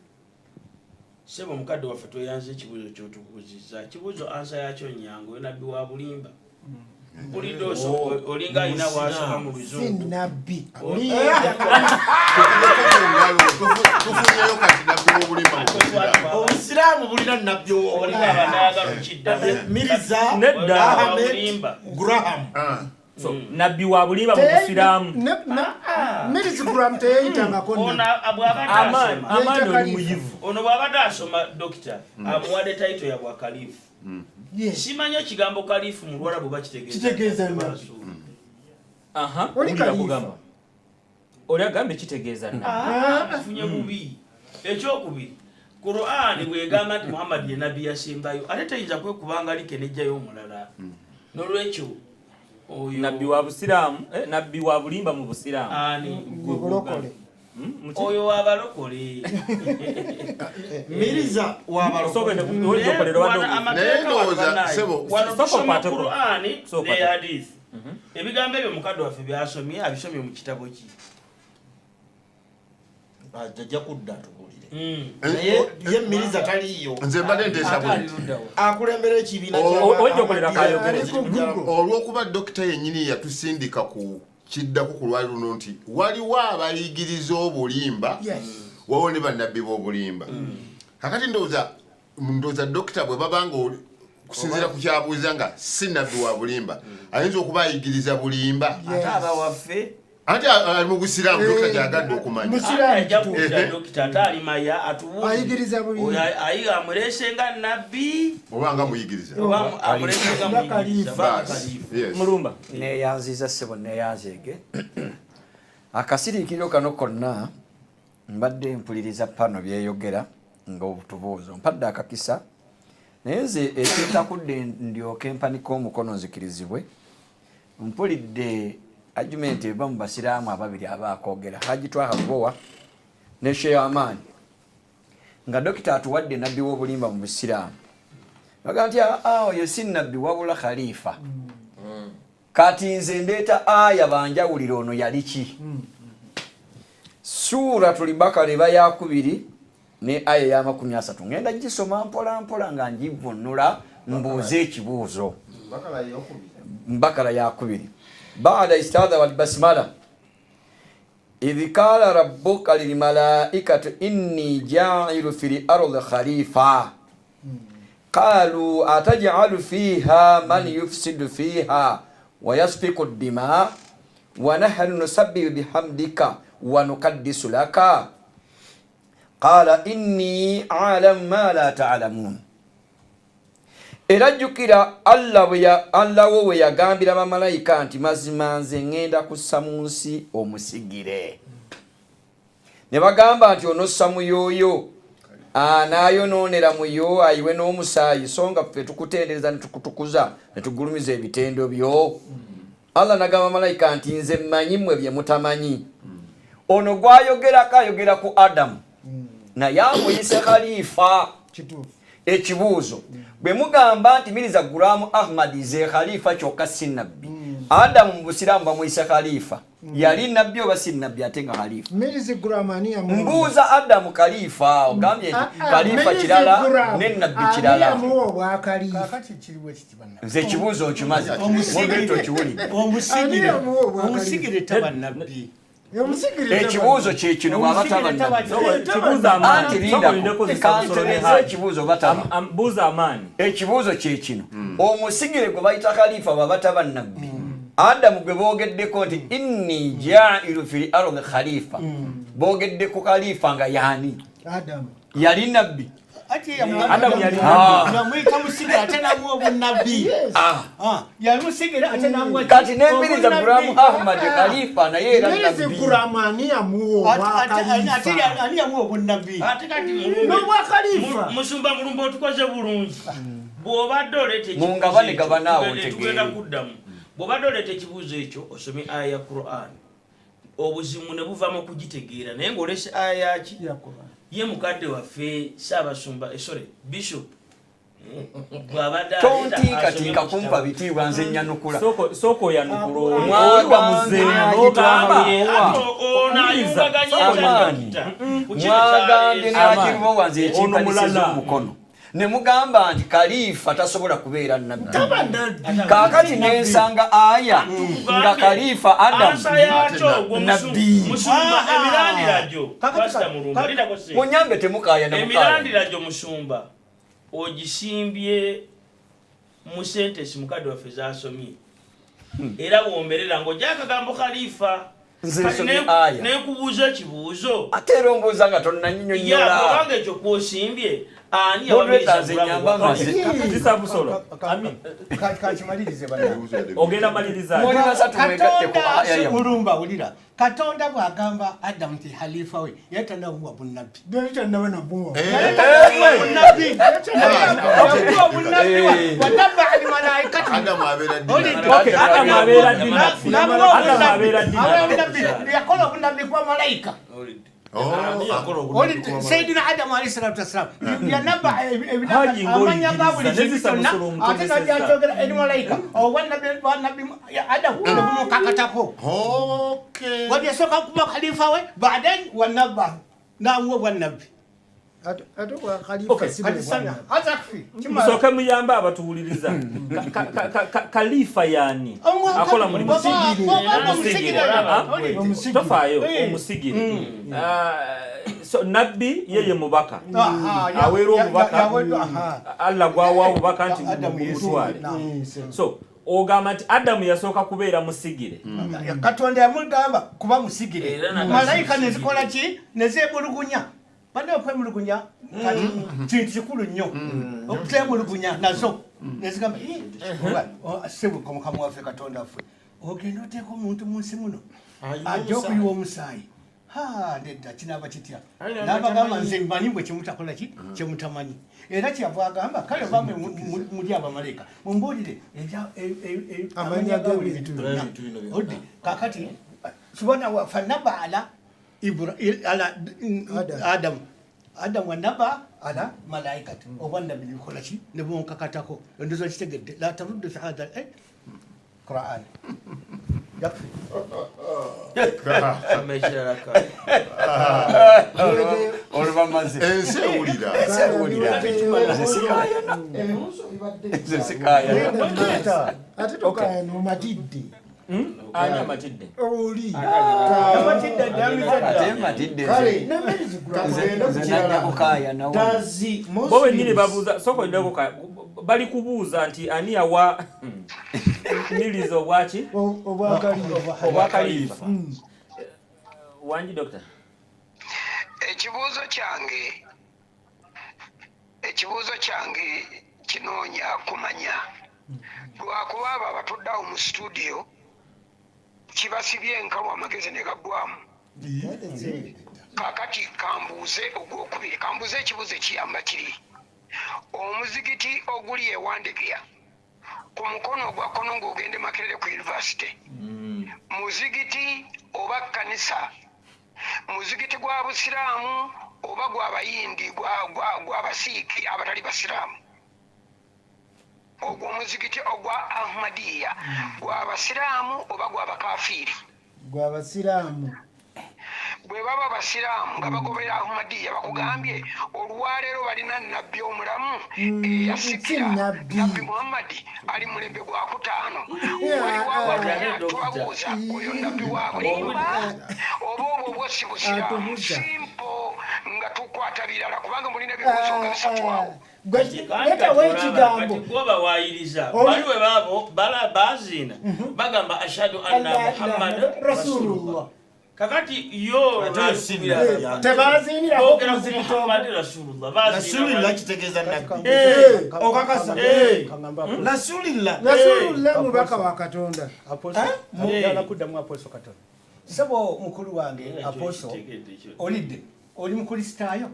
Ssebo mukadde waffe tweyanze ekibuuzo ky'otubuuzizza. Ekibuuzo ansa yakyo nnyangu, nabbi wa bulimba. Mpulidde olinga alina w'asoma mu luzungu. Si nabbi. Tufunyeyo kati nabbi w'obulimba mu busiraamu. Obusiraamu bulina nabbi w'obulimba. Abanayagala okiddamu. Mirza Ahmed Graham. So, nabbi wa bulimba mu busiraamu. Mirza Graham teyeyitangako Amaani oli muyivu. Ono bw'abadde asoma dokita amuwadde tayito ya bwa kalifu. Simanyi ekigambo kalifu mu Luwarabu bakitegeeza. Aha, oli agambye kitegeeza nabbi. Afunye bubi. Ekyokubiri, Qur'ani bw'egamba nti Muhammad ye nabbi yasembayo, ate teyinza kwekubanga like n'ejjayo omulala. N'olwekyo nabbi wa busiraamu, nabbi wa bulimba mu busiraamu. Ani? Oyo wabalokole. Mirza wabalokole. Qur'ani ne hadith. Ebigambo ebyo mukadde waffe byasomye abisomye mu kitabo ki? Ajja kudda tubuulire. Naye ye Mirza taliiyo. Nze mbadde nteesa bwe. Akulembera ekibiina olw'okuba dokita yennyini yatusindika ku kiddako ku lwali luno nti waliwo abayigiriza obulimba, waliwo ne bannabbi b'obulimba. Kakati ndowooza dokita bwe baba nga kusinziira ku kyabuuza nga si nabbi wa bulimba, ayinza okuba ayigiriza bulimba. Ate abawaffe anti ali mu busiraamu dokita gy'agadde okumanya. Ajja kubuuza dokita ate alimaya atubuulire. Oyo amulese nga nabbi oba nga muyigiriza. Oba amulese nga muyigiriza. Mulumba. Neeyanziza ssebo neeyanzeege. Akasiriikiriro kano konna mbadde mpuliriza pano byeyogera nga obutubuuzo. Mpadde akakisa naye nze ekintakudde ndyoke mpanika omukono nzikirizibwe. Mpulidde argument eva mu basiraamu ababiri abaakwogera, Haji Twaha Lubowa ne Sheikh Amani, nga dokita atuwadde nabbi w'obulimba mu busiraamu. Bagamba nti oyo si nabbi wabula khalifa. Kati nze ndeeta aya banjawulire ono yali ki. Suratul Bakara eba yakubiri ne aya ya 30. Ngenda gisoma mpola mpola nga ngivvuunula mbuuze ekibuuzo. Bakara yakubiri. Baada istadha wal basmala idh qala rabbuka lil malaikati inni ja'ilu fil ardi khalifa qalu ataj'alu fiha man yufsidu fiha wa yasfiku ad-dima Wa nahnu nusabbihu bihamdika wa nukaddisu laka qala inni alamu ma la ta'lamun. Era jjukira Allah wo bwe yagambira bamalayika nti mazima nze ŋŋenda kussa mu nsi omusigire. Ne bagamba nti onossa muyooyo anaayonoonera muyo ayiwe n'omusaayi, so nga ffe tukutendereza ne tukutukuza ne tugulumiza ebitendo byo. Allah nagamba malayika nti nze mmanyi mmwe bye mutamanyi. Ono gwayogerako ayogera ku Adamu, naye amuyise khalifa. Ekibuuzo, bwe mugamba nti Mirza Ghulam Ahmad ze khalifa kyokka si nabbi, Adamu mu busiraamu bamuyise khalifa, yali nabbi oba si nabbi ate nga khalifa? Mbuuza Adamu khalifa, ogambye nti khalifa kirala ne nabbi kirala. Nze ekibuuzo nkimaze, moderator okiwulidde. Omusigire taba nabbi. Ekibuuzo kye kino, bw'aba taba nabbi, lindako kantereze ekibuuzo bataba. Buuza amaani. Ekibuuzo kye kino, omusigire gwe bayita khalifa bw'aba taba nabbi, Adamu gwe boogeddeko nti inni jailu fil ardi khalifa, boogedde ku khalifa nga yaani? Yali nabbi? Yamuyita musigire ate namuwa obunnabbi. Yamusigire ate namuwa Kati ne Mirza Ghulam Ahmad khalifa naye era nabbi. Ani yamuwa obunnabbi? Ate kati musumba Mulumba otukoze bulungi. Bw'obadde oleeta Mungabane gabanaawo ekibuuzo, tugenda kuddamu. Bw'obadde oleeta ekibuuzo ekyo osomye aya ya Quran, obuzibu ne buva mu kugitegeera, naye ng'olese aya yaki ye mukadde waffe Ssaabasumba, sorry, Bishop bw'abadde Tontiikatinka kumpa bitiibwa, nze nyanukula. Sooka oyanukula oli wamuzeemu n'ogamba ono ayungaganya. Mwagambye n'agiruba wanze ekimpanisiza omukono ne mugamba nti kalifa tasobola kubeera nabbi. Kaakati nensanga aya nga kalifa Adamu nabbi. Munyambe, temukaya. Emirandira gyo musumba ogisimbye mu sentence mukadde waffe zasomye, era bwomberera ng'ojja akagambo khalifa. Nekubuuza ekibuuzo. Ate era ombuuza nga tonnanyinyonnyola. Kubanga ekyo kwosimbye ani? Kakimalirize. Ogenda maliriza. Katonda mulumba, wulira, Katonda bw'agamba Adamu nti halifa we, yali tanamuwa bunnabbi. Bunnabbi wanabba al malaikatu. Yakola obunnabbi kwa malayika. Sayidina Adamu alayhi salatu wassalam yanabba amanya ga buli kintu kyonna, ate najakyogera eri malayika. Obwannabbi Adamu nebumukakatako. Wali yasooka kuba khalifa we, baadaye wanabba namuwa obwannabbi. Musooke muyambe abatuwuliriza. Kalifa yaani akola mulimu? Tofaayo, omusigire. So nabbi yeye mubaka aweerwa obubaka, Allah gwawa obubaka nti mutwale. So ogamba nti Adamu yasooka kubeera musigire? Katonda yamugamba kuba musigire, malayika nezikola ki? Nezemulugunya. Banne okwemulugunya kati kintu kikulu nnyo. Okutemulugunya nazo nezigamba, sebuka mukama waffe Katonda waffe, ogenda oteeka omuntu mu nsi muno ajja okuyiwa omusaayi. Nedda, kinaaba kitya? Nabagamba, nze mmanyi bwe kyemutakola ki kyemutamanyi. Era kyeyava agamba, kale bamwe muli abamalayika mumbuulire amanya ga buli bintu byonna. Kakati subhana fanaba ala ala Adamu, Adamu wanaba ala malaikati, obwannabbi nebikola ki? Nebunkakatako. Endozo kitegedde, la taruddu fi hadha Quran. Yakfi. Olubamaze. Ensi ewulira. Ensi ewulira. Nze sikayana. Ate tokayana, omatidde. Ani amatidde? Oli. Ate matidde. Kale. Nze najja kukayana. Bo bennyini babuuza, sooka oddeko, bali kubuuza nti ani yawa Miliza obwaki? Obwakaliifa. Wangi doctor. Ekibuuzo kyange kinoonya kumanya lwakuba abo abatudde awo mu studio kibasibye enkalu amagezi ne gaggwamu. Kaakati kambuuze ogwokubiri, kambuuze ekibuuzo ekiyamba kiri. Omuzigiti oguli e Wandegeya ku mukono ogwa kkono ng'ogende Makerere ku university, muzigiti oba kkanisa? Muzigiti gwa Busiraamu oba gwa Bayindi, gwa Basiiki abatali Basiraamu? Ogwo omuzigiti ogwa Ahmadiyya gwa Basiraamu oba gwa bakafiiri? Gwa Basiraamu. Bwe baba Basiraamu nga bagoberera Ahmadiyya, bakugambye olwaleero balina nabbi omulamu eyasikira Nabbi Muhammadi ali mulembe gwa kutaano. Waliwo tubabuuza oyo nabbi wa bulimba oba obwo bwo si Busiraamu? Simple, nga tukwata birala kubanga mulina ebibuuzo nga bisatu awo. Letawo ekigambo. Gwoba wayiriza bali we babo bala baziina bagamba ashhadu anna Muhammad rasulullah. Kakati yo tebaziinira Muhammad rasulullah. Rasulullah kitegeeza nabbi. Okakasa rasulullah. Rasulullah mubaka wa Katonda. Kuddamu aposo Katonda. Sebo mukulu wange aposo olidde oli mukristaayo.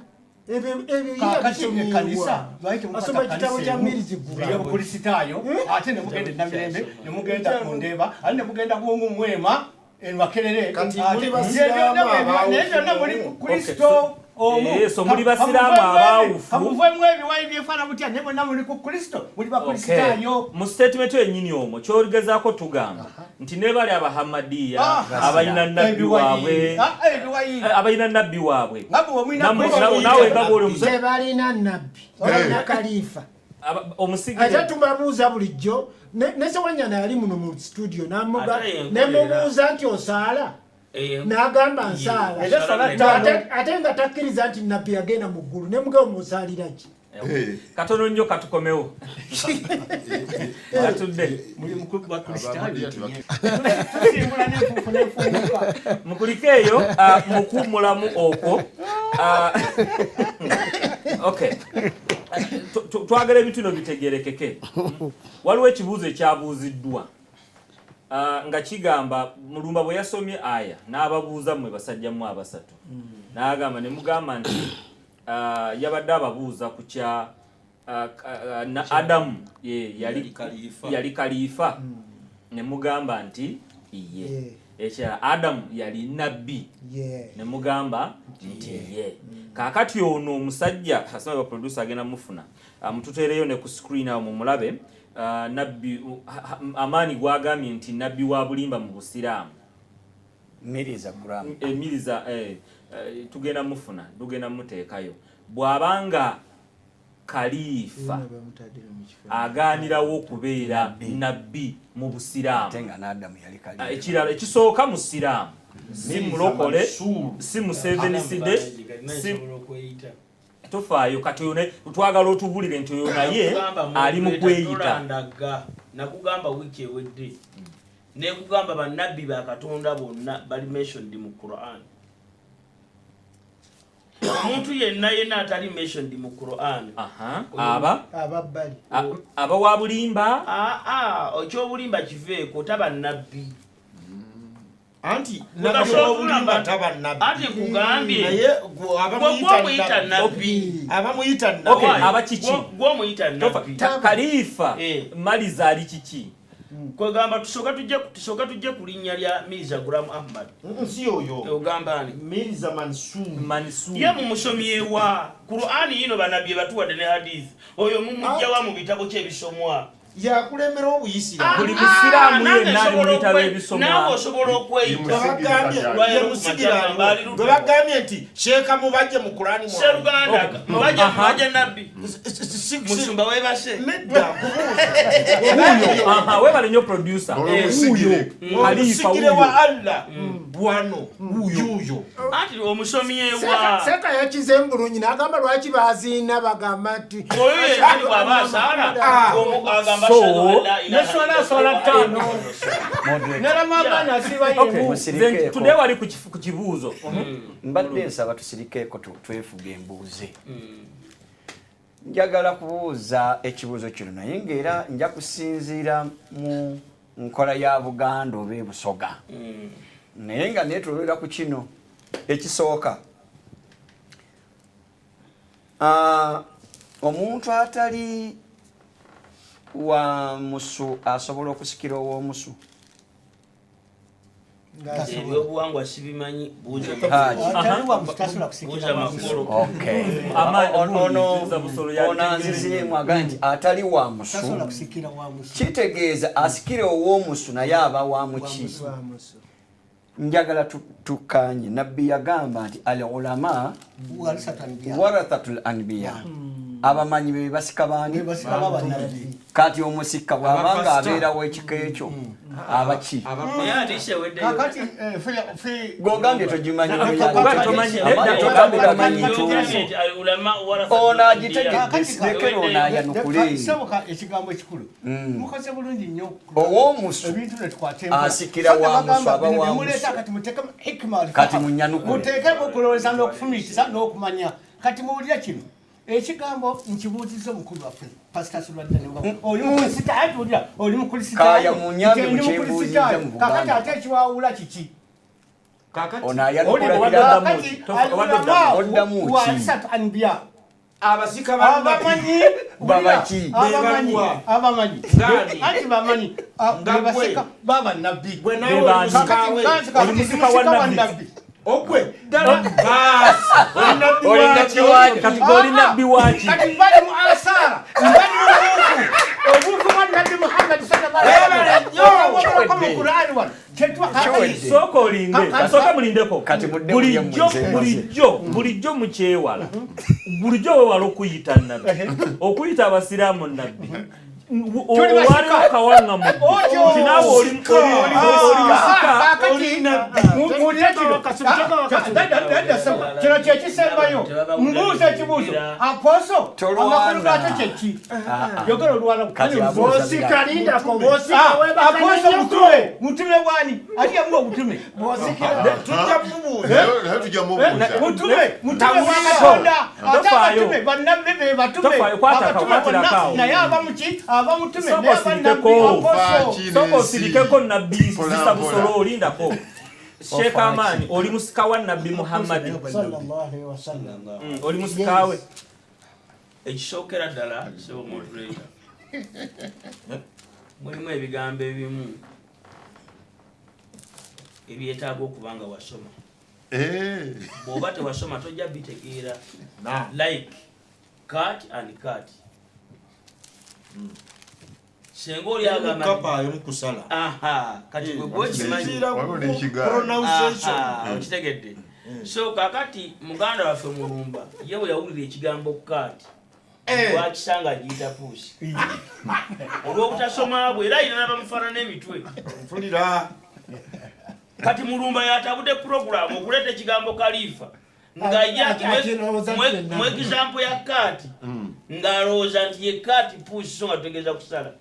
Asoma ekitabo kya Mirizi Gula Bukristaayo, ate ne mugenda Namirembe, ne mugenda mu Ndeeba, ate ne mugenda Bwongo Mwema Makerere. Byonna muli Kristo omu. So muli Basiraamu abaawufu. Kamuvemu ebiwayi byefaana butya, naye mwenna muli ku Kristo, muli Bakristaayo. Mu statement yennyini omwo ky'oligezaako tugamba nti ne bali Abahamadiya abalina nabbi waabwe, abalina nabbi waabwe, naawe nga bw'oli tebalina nabbi, balina kaliifa. Ate tubabuuza bulijjo ne Sewanyana yali muno mu studio nemubuuza nti osaala, n'agamba nsaala, ate nga takkiriza nti nabbi yagenda mu ggulu, ne mugabo musaalira ki? Katono nnyo katukomewo. Atudde. Mukulike eyo mukummulamu okwo. Okay. Twagala ebintu bino bitegeerekeke. Waliwo ekibuuzo ekyabuuziddwa nga kigamba Mulumba bwe yasomye aya n'ababuuza mmwe basajja mmwe abasatu. N'agamba ne mugamba nti yabadde ababuuza ku kya Adamu yali kaliifa, ne mugamba nti iye. Ekya Adamu yali nabbi, ne mugamba nti ye. Kaakati ono omusajja asoma ba producer agenda mufuna, mututeereyo ne ku screen awo mumulabe. Nabbi Amaani gwagambye nti nabbi wa bulimba mu Busiraamu. Mirza Ghulam. Mirza tugenda mufuna, tugenda muteekayo. Bw'abanga kaliifa agaanirawo okubeera nabbi mu Busiraamu. Ekirala ekisooka mu Siraamu si mulokole, si museveniside, si tofaayo. Kati oyo twagala otubulire nti oyo naye ali mu kweyita. Nakugamba wiiki ewedde nekugamba bannabbi ba Katonda bonna bali mentioned mu Quran. Omuntu yenna yenna atali mentioned mu Quran aba wa bulimba. Ekyobulimba kiveeko, taba nabbi. Anti nabbi w'obulimba taba nabbi. Anti nkugambye naye gw'omuyita nabbi. Abamuyita nabbi. Aba kiki? Gw'omuyita nabbi. Kaliifa Maliza ali kiki? Kwegamba tusooka tujje ku linnya lya Mirza Ghulam Ahmad. Nsi oyo. Ogamba ani? Mirza Mansur. Mansur. Ye mumusomyewa. Qur'ani yino bannabbi batuwadde ne hadith. Oyo mumujjawa mu bitabo kye ebisomwa. Yakulembera obuyisiraamu. Buli musiraamu yenna ali mu bitabo ebisomwa. Naawe osobola okweyita. Bwe bagambye nti Sheikh Mubajje mu Qur'ani. Sseruganda Mubajje nabbi. Musumba weebase. Nedda kubuuza. Weebale nnyo producer. Omusigire wa Allah bwano yuyo. Anti omusomyewa. Seka yakize bulungi n'agamba lwaki baziina bagamba nti oyo yennyini bw'aba asaala agamba Ogamba So- ashhadu an la ilaha Neswala illallah aswala wa ttaano. anna Muhammadan Ne Ramadhan asiba Okay, yemu. Musirikeeko. then today wali ku kibuuzo. Mbadde nsaba tusirikeeko twefuge embuuze. Njagala kubuuza ekibuuzo kino, naye ng'era nja kusinziira mu nkola ya Buganda oba ebusoga, naye nga neetololera ku kino ekisooka. Omuntu atali wa musu asobola okusikira ow'omusu? Ebyobuwangwa sibimanyi, buuza. Haji. Atali wa musu tasobola kusikira Buuza wa musu. makulu. Okay. Ono Ono anzizeemu agamba nti atali wa musu Tasobola kusikira wa musu. Kitegeeza asikire ow'omusu naye aba wa muki? Wa musu. Njagala tukkaanye. Nabbi yagamba nti al ulama Warisatu anbiya. warathatul anbiya, abamanyi be basika baani? Be basika b'abannabbi. Kati omusika bw'abanga Abapasita. abeerawo ekika ekyo abaki? Naye ate eweddeyo. Kakati Gogambye togimanyi. Nti al ulama warathatul Ono anbiya. agitegedde, lekera ono ayanukule. Soboka ekigambo ekikulu, mukoze bulungi nnyo. Ow'omusu Ebintu ne tukwata empola. asikira wa musu, aba wa Muleeta musu. kati muteekemu hikima wal Kati fahamu. munyanukule. Muteekemu okulowooza n'okufumiitiriza n'okumanya. Kati muwulire kino ekigambo nkibuuzizza omukulu waffe Pasita Sulwadda, oli mukulisitaayo, tuwulira oli mukulisitaayo. Kaaya munyambe Nti ndi mukyembuuzizza mukulisitaayo. mu Buganda. Kakati ate ekiwawula kiki? Kakati Ono ayanukula birala. Kakati Oddamu. Oddamu ki? warisatu anbiya, abasika ba abamanyi. Babaki? Abamanyi. Bebaluwa. Abamanyi. Ngani? Anti bamanyi. Nga gwe. Bebasika baba nabbi. Gwe nawe Bebaani. oli musika we. Oli musika wa nabbi. Ogwe ddala baasi oli nabbi Oli waki? nabbi waki? Kati gwe oli nabbi waki? Kati bali mu asara, bali mu buufu, obuufu bwa Nabbi Muhammad sallallahu alaihi wasallam mu Qur'an wano. Kiwedde. Sooka olinde, sooka mulindeko. Kati mudde Bulijjo mulye mwenze. bulijjo mukyewala, bulijjo wewala okuyita nabbi, okuyita abasiraamu nabbi. Tuli basika. Waliwo kawanga mudde Otyo. nti naawe oli musika. Kakati muwulire kino. Kino kyekisembayo. Mbuuza ekibuuzo, aposo, Tolwana. amakulu gaakyo kyeki? Yogera olwana. Kati abuuza. Bw'osika lindako, bw'osika Aposo weebaka. mutume, mutume wani? Ali yamuwa obutume? Tujja mubuuza. Naye tujja mubuuza. Mutume, mutume wa Katonda. Ate Tofaayo. abatume bannabbi be batume. Tofaayo, kwata Abatume kwatira bonna, akaawo. naye aba muki? Aba mutume, Sooka naye aba nabbi. osirikeko. Aposo. Sooka osirikeko nabbi Mpola, sisa mpola. Busolo, olindako. Sheekh Amaani, oli musika wa Nabbi Muhammadi? Sallallahu alaihi wasallam. Oli musika we? Ekisookera ddala, sebo moderator, mulimu ebigambo ebimu ebyetaaga okuba nga wasoma. Bw'oba tewasoma tojja bitegeera, like cat and cat. Senga oli agamba Kapa emu kusala. Aha, kati gwe gwekimanyi. Sinziira Waliwo ku n'ekigaali. pronunciation. Aha, okitegedde? So kakati muganda waffe Mulumba ye bwe yawulira ekigambo cat, lwakisanga agiyita pusi olw'obutasoma bwe, era ayina n'abamufaanana emitwe. Mpulira. Kati Mulumba yatabudde puroguramu okuleeta ekigambo kalifa nga ye Akirowooza nti ye mu example ya cat, ng'alowooza nti ye cat pusi, so nga tutegeeza kusala.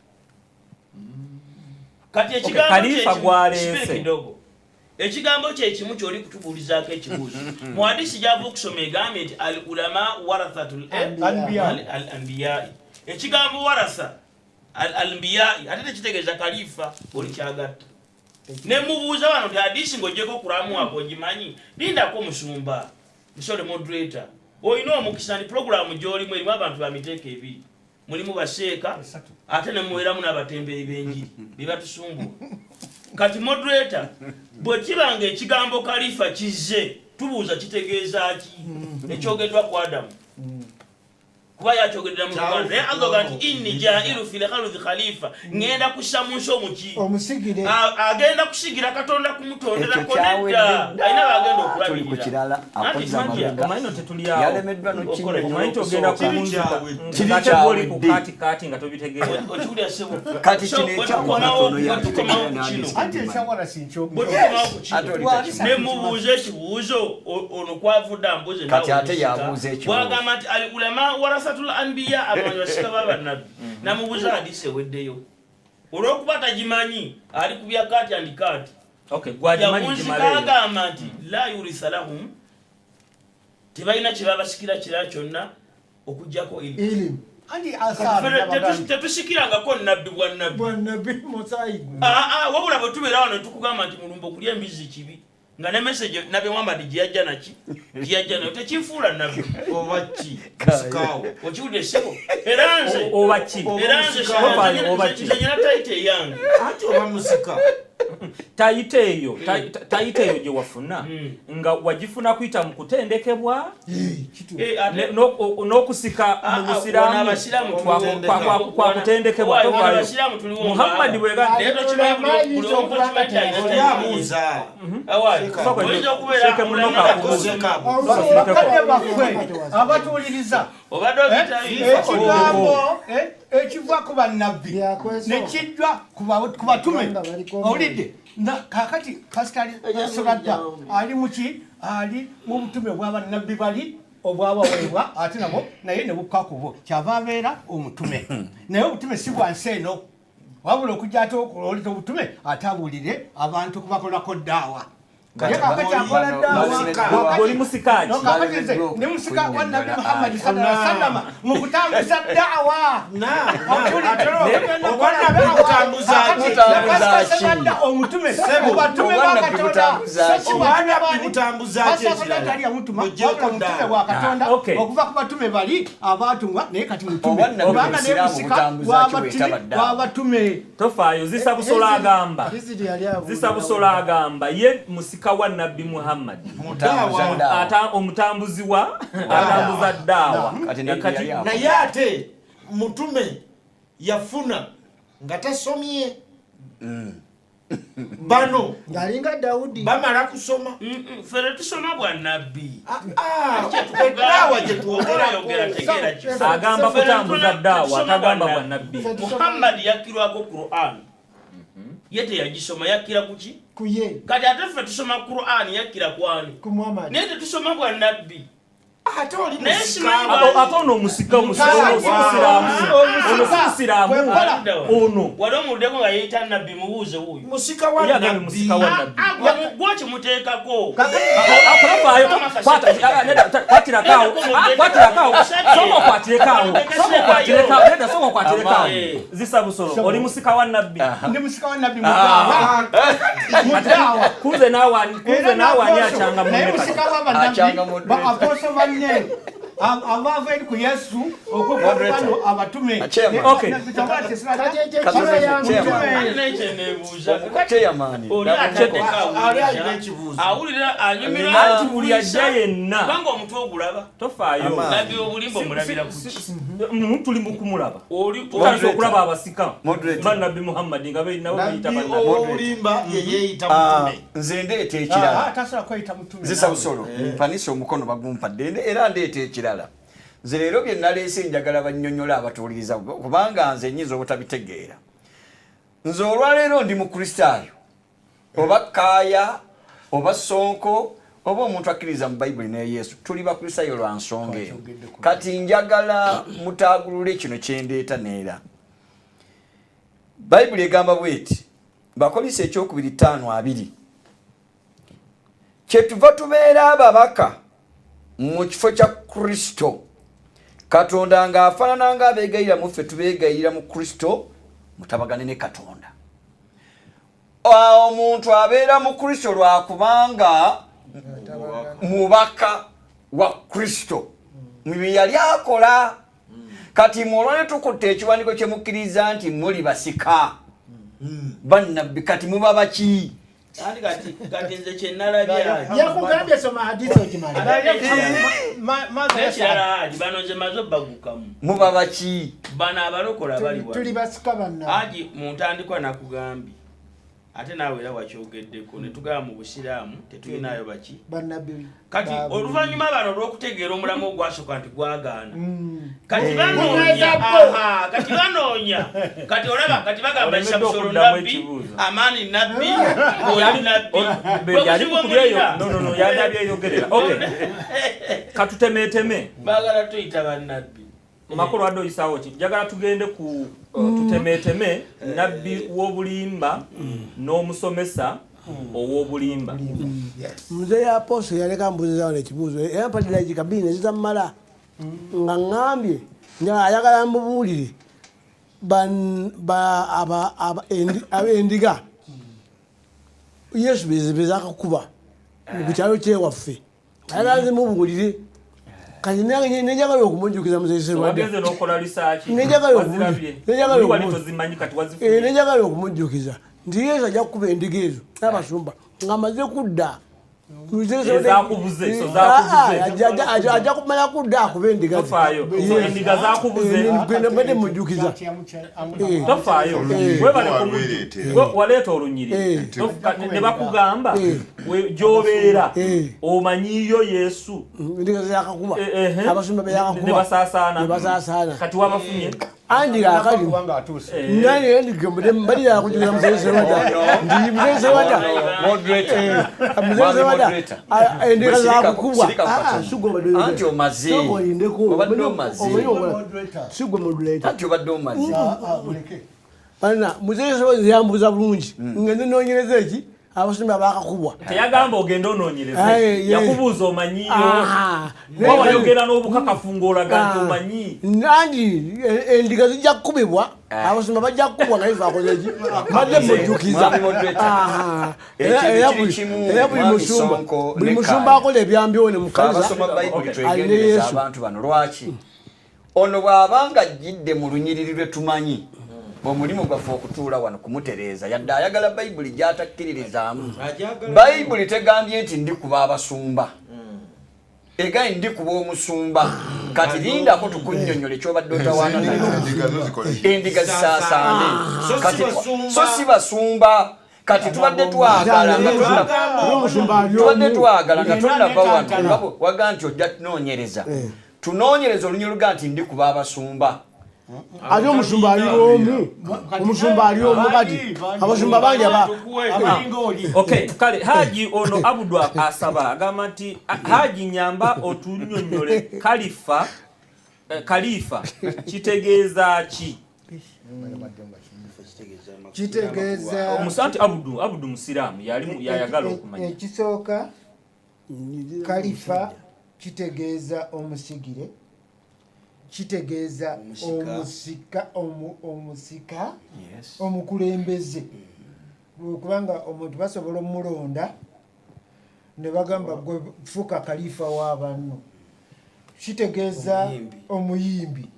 Kati ekigambo Khalifa kye gw'aleese. kimu- kidogo, ekigambo kyekimu kyoli kutubuulizaako ekibuuzo mu hadisi gyava okusoma egambye nti al ulama warathatul Anbiya. al anbiyai. Ekigambo waratha al anbiyai ate tekitegeeza kalifa oli kyagatta. Ne mubuuza wano nti hadisi ng'ogyeko kuramu wako ogimanyi? Lindako omusumba musole. Moderator, olina omukisa nti puroguramu gy'olimu erimu abantu ba miteeko ebiri, mulimu baseeka ate ne muweramu n'abatembeeyi b'enjiri bebatusumbuwa. Kati moderator, bwe kiba nga ekigambo kalifa kizze, tubuuza kitegeeza ki ekyogeddwa ku Adamu? Kuba yakyogerera mu Luganda, naye Allah ga nti inni jailu fil ardi khalifa, ŋŋenda kussa mu nsi omuki? Omusigire. Agenda kusigira Katonda kumutonderako? Ekyo kyawedde Nedda, dda. alina bagenda Tuli ku okulabirira. kirala. Anti Akoze tujja. amabega. Omanyi no tetuli awo. Yalemeddwa Omanyi nti ogenda nokinnyonnyola. kubunzika Kiri ate gwoli ku kyawedde. kaati kaati nga tobitegeera. Okiwulira sebo? Kati So, kino bwe ekyawa tukomawo katono bwe tukomawo yakitegeera. ku kino, Anti ekyawala sinkyo. Bwe tukomawo ku kino, Ate oli takimanyi. ne mubuuza ekibuuzo, ono kwavudde ambuuze. Kati ate yabuuza ekibuuzo. Bwagamba nti al ulama warathatul Warasatul anbiya, abamanyi basika b'abannabbi. Namubuuza hadisi eweddeyo, olw'okuba tagimanyi ali ku bya kati and kati. Okay, gwagimanyi. Yakunzika. Gimaleyo. Agamba nti la yurisa lahum, tebalina kye babasikira kirala kyonna okugjako ilimu. Ilimu. Anti Ffe asaaru tetusikirangako nabbi bwa nabbi. Bwanabbi musaayi gwe. Ah, ah, wabula bwe tubeera wano tukugamba nti mulumba okulya embizzi kibi, nga ne message nabbi Muhammad gye yajja naki, gye yajja nayo tekinfuula nabbi. Oba ki musikawo? Okiwulire ssebo, era nze Oba ki? Era nze Tofaayo, oba ki? nze nyina title eyange. Anti oba musika. Title eyo, title eyo gye wafuna, nga wagifuna kuyita mu kutendekebwa n'okusika mu Ah, ah, busiraamu. wano abasiraamu Kwa kutendekebwa. Wano Tofaayo. abasiraamu tuliwo Muhammad ng'aba. bwega Naye tokimanyi buli omu tokimanyi nti alina Oli title ye. abuuza. Awaayi, Sooka oyinza okubeera Sheikh Munoka akubuuza. Bakadde baffe abatuwuliriza, Obadde obiyita ekigambo ekiva ku bannabbi Byakwesooka. nekijja ku batume. Kubanga baliko Owulidde? Kakati pasitali Sebadda ali muki? Ali mu butume bwabannabbi bali obwabaweebwa, ate nabo naye ne bukka kubo, kyava abeera omutume. Naye obutume si bwa nsi eno, wabula okujja ate okuloleta obutume ate abuulire abantu kubakolako ddaawa. Naye kakati akola ddaawa. Oli musika ki? No, kakati nze ndi musika wa Nabbi Muhammadi sallallahu alaihi wasallam mu kutambuza daawa. Obwannabbi butambuza ki? Butambuza ki? Omutume Ssebo, mu batume ba obwannabbi Katonda. butambuza ki? Si batume Obwannabbi bani. butambuza ki Pastor ekirala? tali yamutuma, Muggyeko wabula mutume ddaala. wa Katonda Okay. okuva ku batume bali abatumwa, naye kati mutume Obwannabbi kubanga naye Busiraamu musika butambuza ki bwetaba ddaawa? w'abatume. Tofaayo, Zisa Busolo agamba, Izidi yali abuulira. Zisa Busolo agamba ye musika wa Nabbi Muhammad. Mutambuza ddaawa. Omutambuzi wa atambuza ddaawa. Kati nabbi yali awo. Naye ate mutume yafuna nga tasomye. Bano Ng'alinga Dawudi. bamala kusoma. Ffe tetusoma bwa nabbi. Eddaawa gye Oyogera twogerako. tegeera ki? Agamba Ffe kutambuza ddaawa, tetusoma tagamba bwa bwa nabbi. Muhammad yakkirwako Quran, ye teyagisoma, yakkira kuki? Ku ye. Kati ate ffe tusoma Quran, yakkira kwani? Ku Muhammad. Naye tetusoma bwa nabbi. Ate oli Naye musika. simanyi Ate ono omusika, omusika ono si musiraamu, ono si musiraamu ono. Wali omuwuliddeko nga yeeyita nabbi? Mubuuze wuuyo. Musika wa Ye agambye nabbi. musika wa nabbi. Gwokimuteekako. Tofaayo, kwata, nedda, kwatirakaawo. Ah, kwatirakaawo, sooka okwatirekawo, sooka okwatirekawo, nedda, sooka okwatirekawo. Zisa Busolo, oli musika wa nabbi? Ndi musika wa nabbi mu ddaawa. Kunze naawe kunze naawe ani akyanga Naye munne kati? musika wa bannabbi Akyanga moderator. ba apostle banne abaava eri ku Yesu okuva abatume. Chairman. Okay. Kati ekyo kiba yangu. Naye kyeneebuuza, Chairman. oli ataddeko Ali alina awulira ekibuuzo. Awulira anyumirwa. Anti buli ajja yenna. Kubanga omutwe ogulaba. Tofaayo. Amaani. Nabbi obulimba omulabira ku ki? Tuli mu kumulaba. Oli Tutandise okulaba abasika Moderator. banabbi Muhammadi nga nabo beyita Nabbi bannabbi. ow'obulimba ye yeeyita Ah, mutume. Nze ndeeta ekirala. Tasobola kweyita mutume. Zisa Busolo, mpanise omukono bagumpadde, era ndeeta ekirala. Nze leero bye naleese njagala bannyonnyola abatuwuliriza, kubanga nze nyinza obutabitegeera. Nze olwaleero ndi mukristaayo, oba kaaya oba sonko oba omuntu akkiriza mu Bayibuli ne Yesu, tuli bakristaayo lwa nsonga eyo. Kati njagala mutaagulule kino kyendeeta. Neera Bayibuli egamba bweti, Bakolisa ekyokubiri 5:20, kyetuva tubeera ababaka mu kifo kya Kristo, Katonda ng'afaanana ng'abeegayirira mu ffe, tubeegayirira mu Kristo, mutabagane ne Katonda. Omuntu abeera mu Kristo lwakubanga mubaka wa Kristo mu bye yali akola. Kati mwolwane tukutte ekiwandiiko kyemukkiriza nti muli basika bannabbi, kati muba baki? Anti kati nze kyenalabye Yakugambye soma hadisi okimala. nekirala, Haji, bano nze maze obbagukamu. Muba baki? Bano abalokola bali wano. Tuli basika banna. Haji, mu ntandikwa nakugambye, ate naawe era wakyogeddeko, ne tugamba mu busiraamu tetulinayo baki. Bannabbi. Kati oluvannyuma bano olw'okutegeera omulamu ogwasooka nti gwagaana, kati banoonya Kunyweza bo. Aha, kati banoonya, kati olaba kati bagamba Olemeddwa Isabusolo okuddamu nabbi, ekibuuzo. Amaani nabbi, oli nabbi. Yali Bwe buzibu kubyeyo omulina. No, yali abyeyogerera. Okay, katutemeteme. Baagala tuyita bannabbi. Makolo wadde oyisaawo ki? Njagala tugende ku tutemeeteme nabbi w'obulimba n'omusomesa ow'obulimba. Muzeeyi Apostle yaleka mbuuziza wano ekibuuzo era mpadde dakiika bbiri ne zitammala nga ŋŋambye nga ayagala mbubuulire endiga Yesu bezakakuba ku kyalo kyewaffe ayagala nzimubuulire kati nange nenjagala okumujjukiza muzeeyi Serwadda Wagenze n'okola research. Nenjagala Wazirabye. nenjagala Wali tozimanyi kati wazifunye. Nenjagala okumujjukiza nti Yesu ajja kukuba endiga ezo n'abasumba ng'amaze kudda. Ezakubuze, so zakubuze. Ajja kumala kudda akuba endiga ze. Tofaayo. So endiga zakubuze. Mbadde mujjukiza. Tofaayo. Webale Walwereetera. Waleeta olunyiriri. Ne bakugamba gy'obeera omanyiyo Yesu. Endiga zeyakakuba. Abasumba beyakakuba. Ne basaasaana. Ne basaasaana. Kati wabafunye. Andi kakati nani endiga mbadde yakujukiza muzeeyi Serwadda nti muzeeyi Serwadda muzeeyi Serwadda endiga zakukubwa. Sigwe obadde Anti omaze. Sooka olindeko. Obadde omaze. Omanyi okola. Sigwe moderator. Anti obadde omaze. Bana muzeeyi Serwadda yambuuza bulungi nga nze noonyereza eki abasumba bakakubwa. Teyagamba ogende onoonyereze. Aye, ye. Yakubuuza omanyiyo. Aha. Wa wayogera n'obukakafu ng'olaga nti omanyi. Nanti endiga zijja kukubibwa, abasumba bajja kukubwa nga Yesu akoze ki? Mbadde mujjukiza. Mwami moderator. Aha. Ekyo Era kiri buli kimu, era buli Mwami musumba, Sonko buli ne musumba Kaaya. akola ebyambyone mu Ffe kkanisa abasoma Bayibuli alina twegendereza Yesu. abantu bano lwaki ono bw'abanga ajjidde mu lunyiriri lwe tumanyi omulimu gwaffe okutuula wano kumutereeza yadde ayagala Bayibuli gy'atakkiririzaamu. Bayibuli tegambye nti ndikuba abasumba, egambye ndikuba omusumba. Kati lindako tukunnyonnyole ky'obadde otawaana nayo. Endiga zo zikole ki? Endiga zisaasaane. So si Kati basumba. so si basumba. Kati tubadde twagala nga tonna- Omusumba ali tubadde omu. twagala nga tonnava wano Netantala. nga waga nti ojja tunoonyereza tunoonyereza olunyiriri luga nti ndikuba abasumba. Ate omusumba ali omu. Omusumba ali omu kati. Abasumba bangi aba Abalinga oli. Okay, kale Haji ono Abudu asaba agamba nti Haji nyamba otunnyonnyole kalifa kalifa kitegeeza ki? Kitegeeza Omusanti Abudu Musiraamu yali yayagala okumanya. Ekisooka kalifa kitegeeza omusigire, kitegeeza omusika, omusika, omukulembeze. Kubanga omuntu basobola omulonda ne bagamba gwe fuuka kalifa wa banno. Kitegeeza omuyimbi.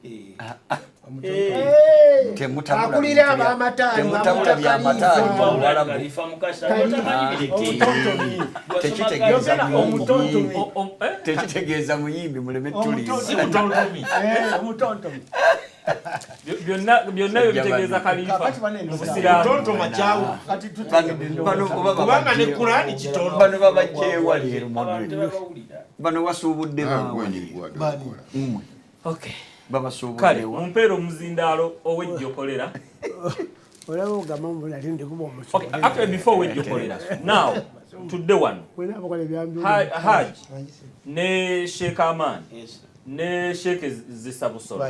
Temutabula Akulira bintu bya- ab'amataali, temutabula bamuta by'amataali kalifa. mu Buwarabu. Kalifa Mukasa, Kalifa. otamanyi bireke. Omutontomi. Tekitegeeza Yogera muyimbi. omutontomi. Tekitegeeza muyimbi muleme tuliza. Omutontomi. Omutontomi. Byonna byo bitegeeza kalifa. Kakati banene Mu Busiraamu. Omutontoma kyawu. Kati tutegedde Bano oba Kubanga ne babajjeewa. Kurani kitono. Bano babajjeewa leero Abantu moderator. tebabawulira. Bano wasuubudde Ah, baawa. gwe gwadde okola. Mmwe. Okay. Kale Babasuubuddewa. mumpeere omuzindaalo ow'ejjokolera. Olaba ogamba mbu nali ndikuba omusumba. Okay, actually before w'ejjokolera. Now tudde wano. Bwena abakola ebyambyone. Haji ne Sheikh Aman ne Sheikh Zisabusolo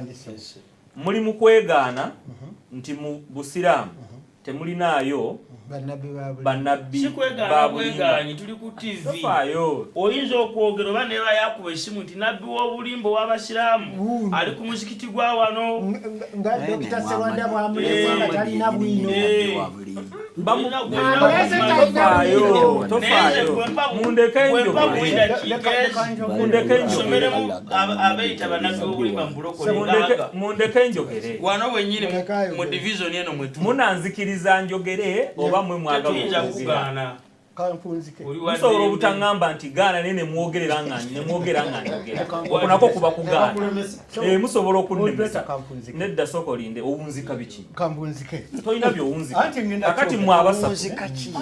muli mu kwegaana nti mu Busiraamu temulinaayo Bannabbi ba buli- bannabbi Si kwegaana ba bulimba. bwegaanyi, tuli ku TV. Tofaayo. Oyinza okwogera oba neba yakuba essimu nti nabbi w'obulimba ow'abasiraamu ali ku muzikiti gwa wano. Nga Naye Dokita ne Serwadda Muhammad- bw'amuleese nga talina bwino. Nabbi wa bulimba. Amulese talina bwino. Tofaayo, tofaayo. Mundeke njogere. Mundeke njogere. Someremu abeeyita bannabbi b'obulimba mu bulokole ngaaga. Mundeke njogere. Wano wennyini Mulekayo. mu division eno mwe tuli. Munanzikiriza njogere oba mwe mwagala Tetuyinza okwogera? kugaana. Kanfunzike. Oli wa Musobola ddembe. obutaŋŋamba nti gaana naye ne mwogerera nga ne mwogera nga njogera. Okwo nakwo kuba kugaana. Musobola okunnemesa. Moderator kanfunzike. Nedda sooka olinde owunzika biki? Kanfunzike. Tolina by'owunzika. Anti ngenda Kakati kyogera. mmwe abasatu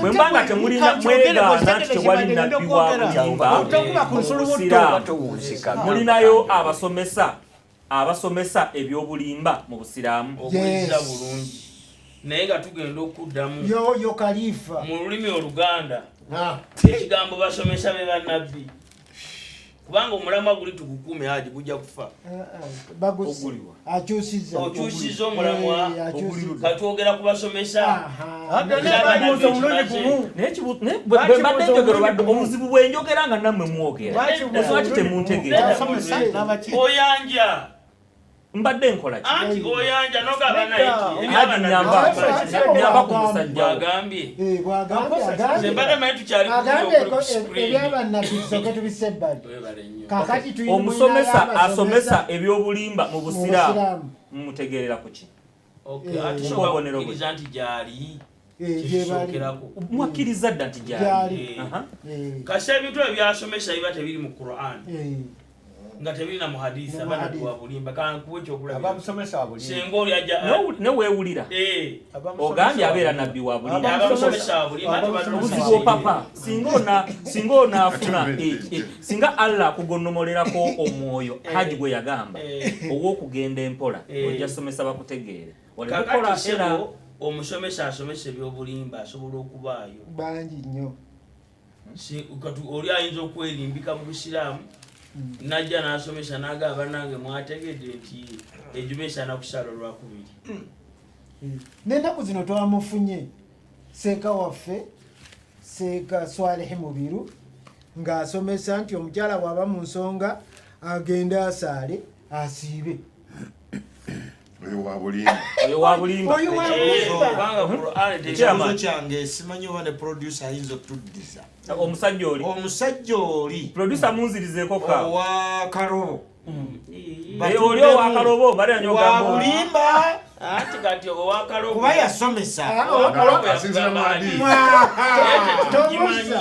bwe mba nga temulina mwegaana nti tewali nabbi wa bulimba Otokuba ku mu nsulubuto. Busiraamu. Towunzika. Mulinayo abasomesa ebyobulimba mu Busiraamu. Okuwuliriza Yes. bulungi. Naye nga tugenda okuddamu Yoyo kalifa. mu lulimi Oluganda ekigambo basomesa be bannabbi. Kubanga omulamwa guli tugukuume, Haji, gujja kufa. Akyusiza. Okyusiza omulamwa. Eh, akyusiza. Katwogera ku basomesa. Naye naye bwe mbadde njogera, obadde obuzibu bwe njogera nga nammwe mwogera. Lwaki temuntegeera? Oyanja. Mbadde nkola ki? Anti oyanja nogaba naye Haji, nyamba, nyamba ku musajja wo. Bwagambye. Eh, bwagambye, agambye. Nze mbadde manyi tukyali ku Agambye kuli ku screen. ebyabannabbi tusooke tubisse ebbali. Webale nnyo. Kakati tuyina Omusomesa asomesa ebyobulimba mu busiraamu, Busiraamu. mumutegeerera ku ki? Okay, Eh, ate Mu soka bubonero bwe. kukkiriza nti gyali. Eh, gyebali. Kyekisokerako. Mwakkiriza dda nti gyali? Gyali. Aha. Eh, Kasi ebintu ebyo byasomesa biba tebiri mu Quran, eh, nga tebiri na mu hadisi, Ne mu aba hadith. nabbi wa bulimba. Kankuwa ekyokulabirako. Abamusomesa wa bulimba. Senga oli ajja Ne weewulira. Eh, Ogambye abeera nabbi wa bulimba. Abamusomesa wa bulimba ate Obuzibu opapa singa onaafuna singa Allah akugonnomolerako omwoyo, Haji gwe yagamba ow'okugenda empola, ojja somesa bakutegeere oleme Kakati kukola era. sebo, omusomesa asomesa ebyobulimba asobola okubaayo. Bangi nnyo. Kati oli ayinza okwerimbika mu busiraamu najja n'asomesa n'agamba, "Bannange, mwategedde nti ejuma esaana kusaala olwakubiri?" N'ennaku zino twamufunye seeka waffe, Seeka Swalehe Mubiru, ng'asomesa nti omukyala bw'aba mu nsonga agende asaale asiibe. Oyo wa bulimba. Oyo wa bulimba. Oyo wa bulimba. Kubanga Qur'an Ekibuuzo kyange, simanyi oba ne producer ayinza otuddiza. Omusajja oli. Omusajja oli. Producer, munzirizeeko ka. Owa kalobo. Eh, oli owakalobo bali anyo. Wa ogamba oli. bulimba. Ati kati owakalobo Kuba yasomesa. Asinzira mu hadithi. Tomusa.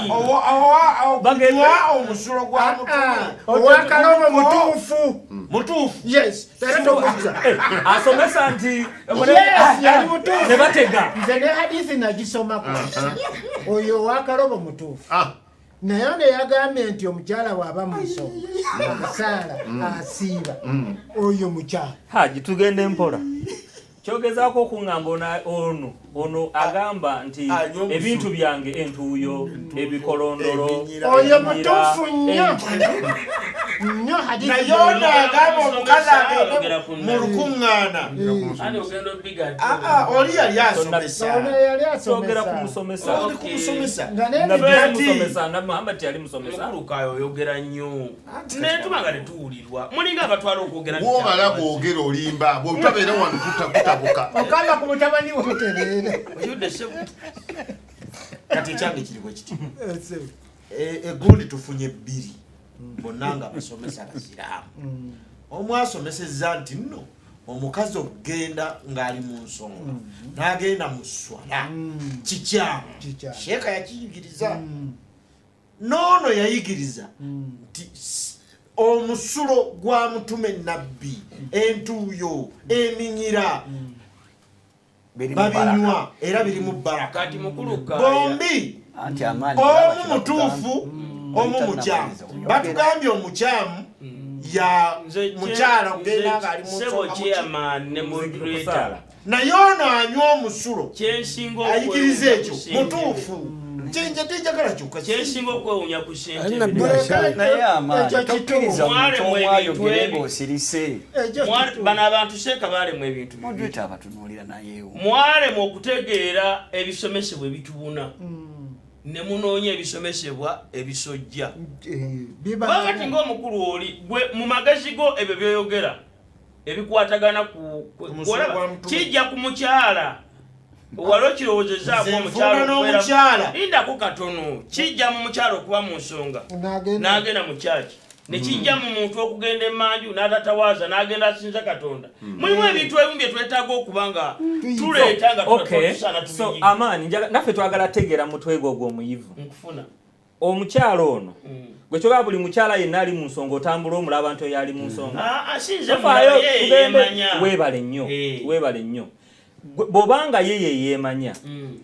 Okunywa omusulo gwa mutume. Owakalobo mutuufu. Mutuufu. Yes, era tomusa. Eh, asomesa nti Yes, yali mutuufu. Ne batega. Nze ne hadithi nagisomako. Oyo owakalobo mutuufu. Ah, Naye ono yagambye nti omukyala bw'aba mu nsonga asaala asiiba, oyo mukyala. Haji, tugende mpola. Kyogezaako okuŋŋamba ono agamba nti Anywa omusu. Ebintu byange, entuuyo, ebikolondolo, Eminyira. Oyo eminyira, mutuufu nnyo nnyo, hadithi. Naye ono agamba omukazi agende Ayogera ku mu nnabi. lukuŋŋaana. Andi ogenda obiga. Ah, ah, oli yali asomesa. Ono yali Twogera ku asomesa. musomesa. Oli ku musomesa. Nga Nabbi n'ebintu yali musomesa, Nabbi Muhammad yali musomesa. Mukulu Kayo, oyogera nnyo naye tuba nga tetuwulirwa, mulinga abatwala okwogera. Bwomala kwogera olimba, bwotabeera wano kutabuka. Okamba ku mutabani we. Tutereere. Oyudde sebo. Kati ekyange kiri bwe kiti. Egundi tufunye bbiri, bonna nga basomesa basiraamu. Omu asomesezza nti nno omukazi okugenda ng'ali mu nsonga n'agenda mu swala kikyamu. Kikyamu. Sheeka yakiyigiriza, noono yayigiriza nti omusulo gwa mutume nabbi, entuuyo, eminyira Birimu baraka. babinywa era birimu baraka. Kati mukulu Kaaya, Bombi, Anti amaanyi omu mutuufu, omu mukyamu. Batugambye omukyamu ya mukyala okugenda nga ali mu sebo nsonga muki. Chairman ne moderator, Kusaala. Naye ono anywa omusulo kyensinga ayigiriza ekyo okwewuunya ku mutuufu. Kyenja tenjagala kyokka. Kyensinga okwewuunya ku Ali nabbi ssentebe, naye amaanyi Ekyo tokkiriza kituufu. muntu omu ayogere Mwalemu ng'osirise. Ekyo kituufu. Bano abantu seeka baalemu ebintu bibiri. Moderator abatunuulira naye. Mwalemu okutegeera ebisomesebwa ebitubuna, ne munoonya ebisomesebwa ebisojja. Eh, biba Kubanga ti ng'omukulu oli gwe mu magezi go ebyo byoyogera ebikwatagana ku Omusulo olaba, gwa mutume. kijja ku mukyala wali okirowoozezaako Nze omukyala nfuna okubeera- n'omukyala. Lindako katono. Kijja mu mukyala okuba mu nsonga N'agenda. n'agenda mu kyaki, nekijja mu muntu okugenda emanju n'atatawaaza n'agenda asinza Katonda. Mulimu ebintu ebimu bye twetaaga okuba nga tuleeta nga Okay, tusaana so tubiyiga. Amaani, naffe twagala tegeera mutwe gwo ogw'omuyivu. Nkufuna. Omukyala ono gwe kyogaba, buli mukyala yenna ali mu nsonga otambula omulaba nti oyo ali mu nsonga? Ah, ah, si nze Tofaayo, mulaba, ye tugende. yeemanya. Weebale nnyo. Eh. Weebale nnyo. Bw'obanga ye yeyeemanya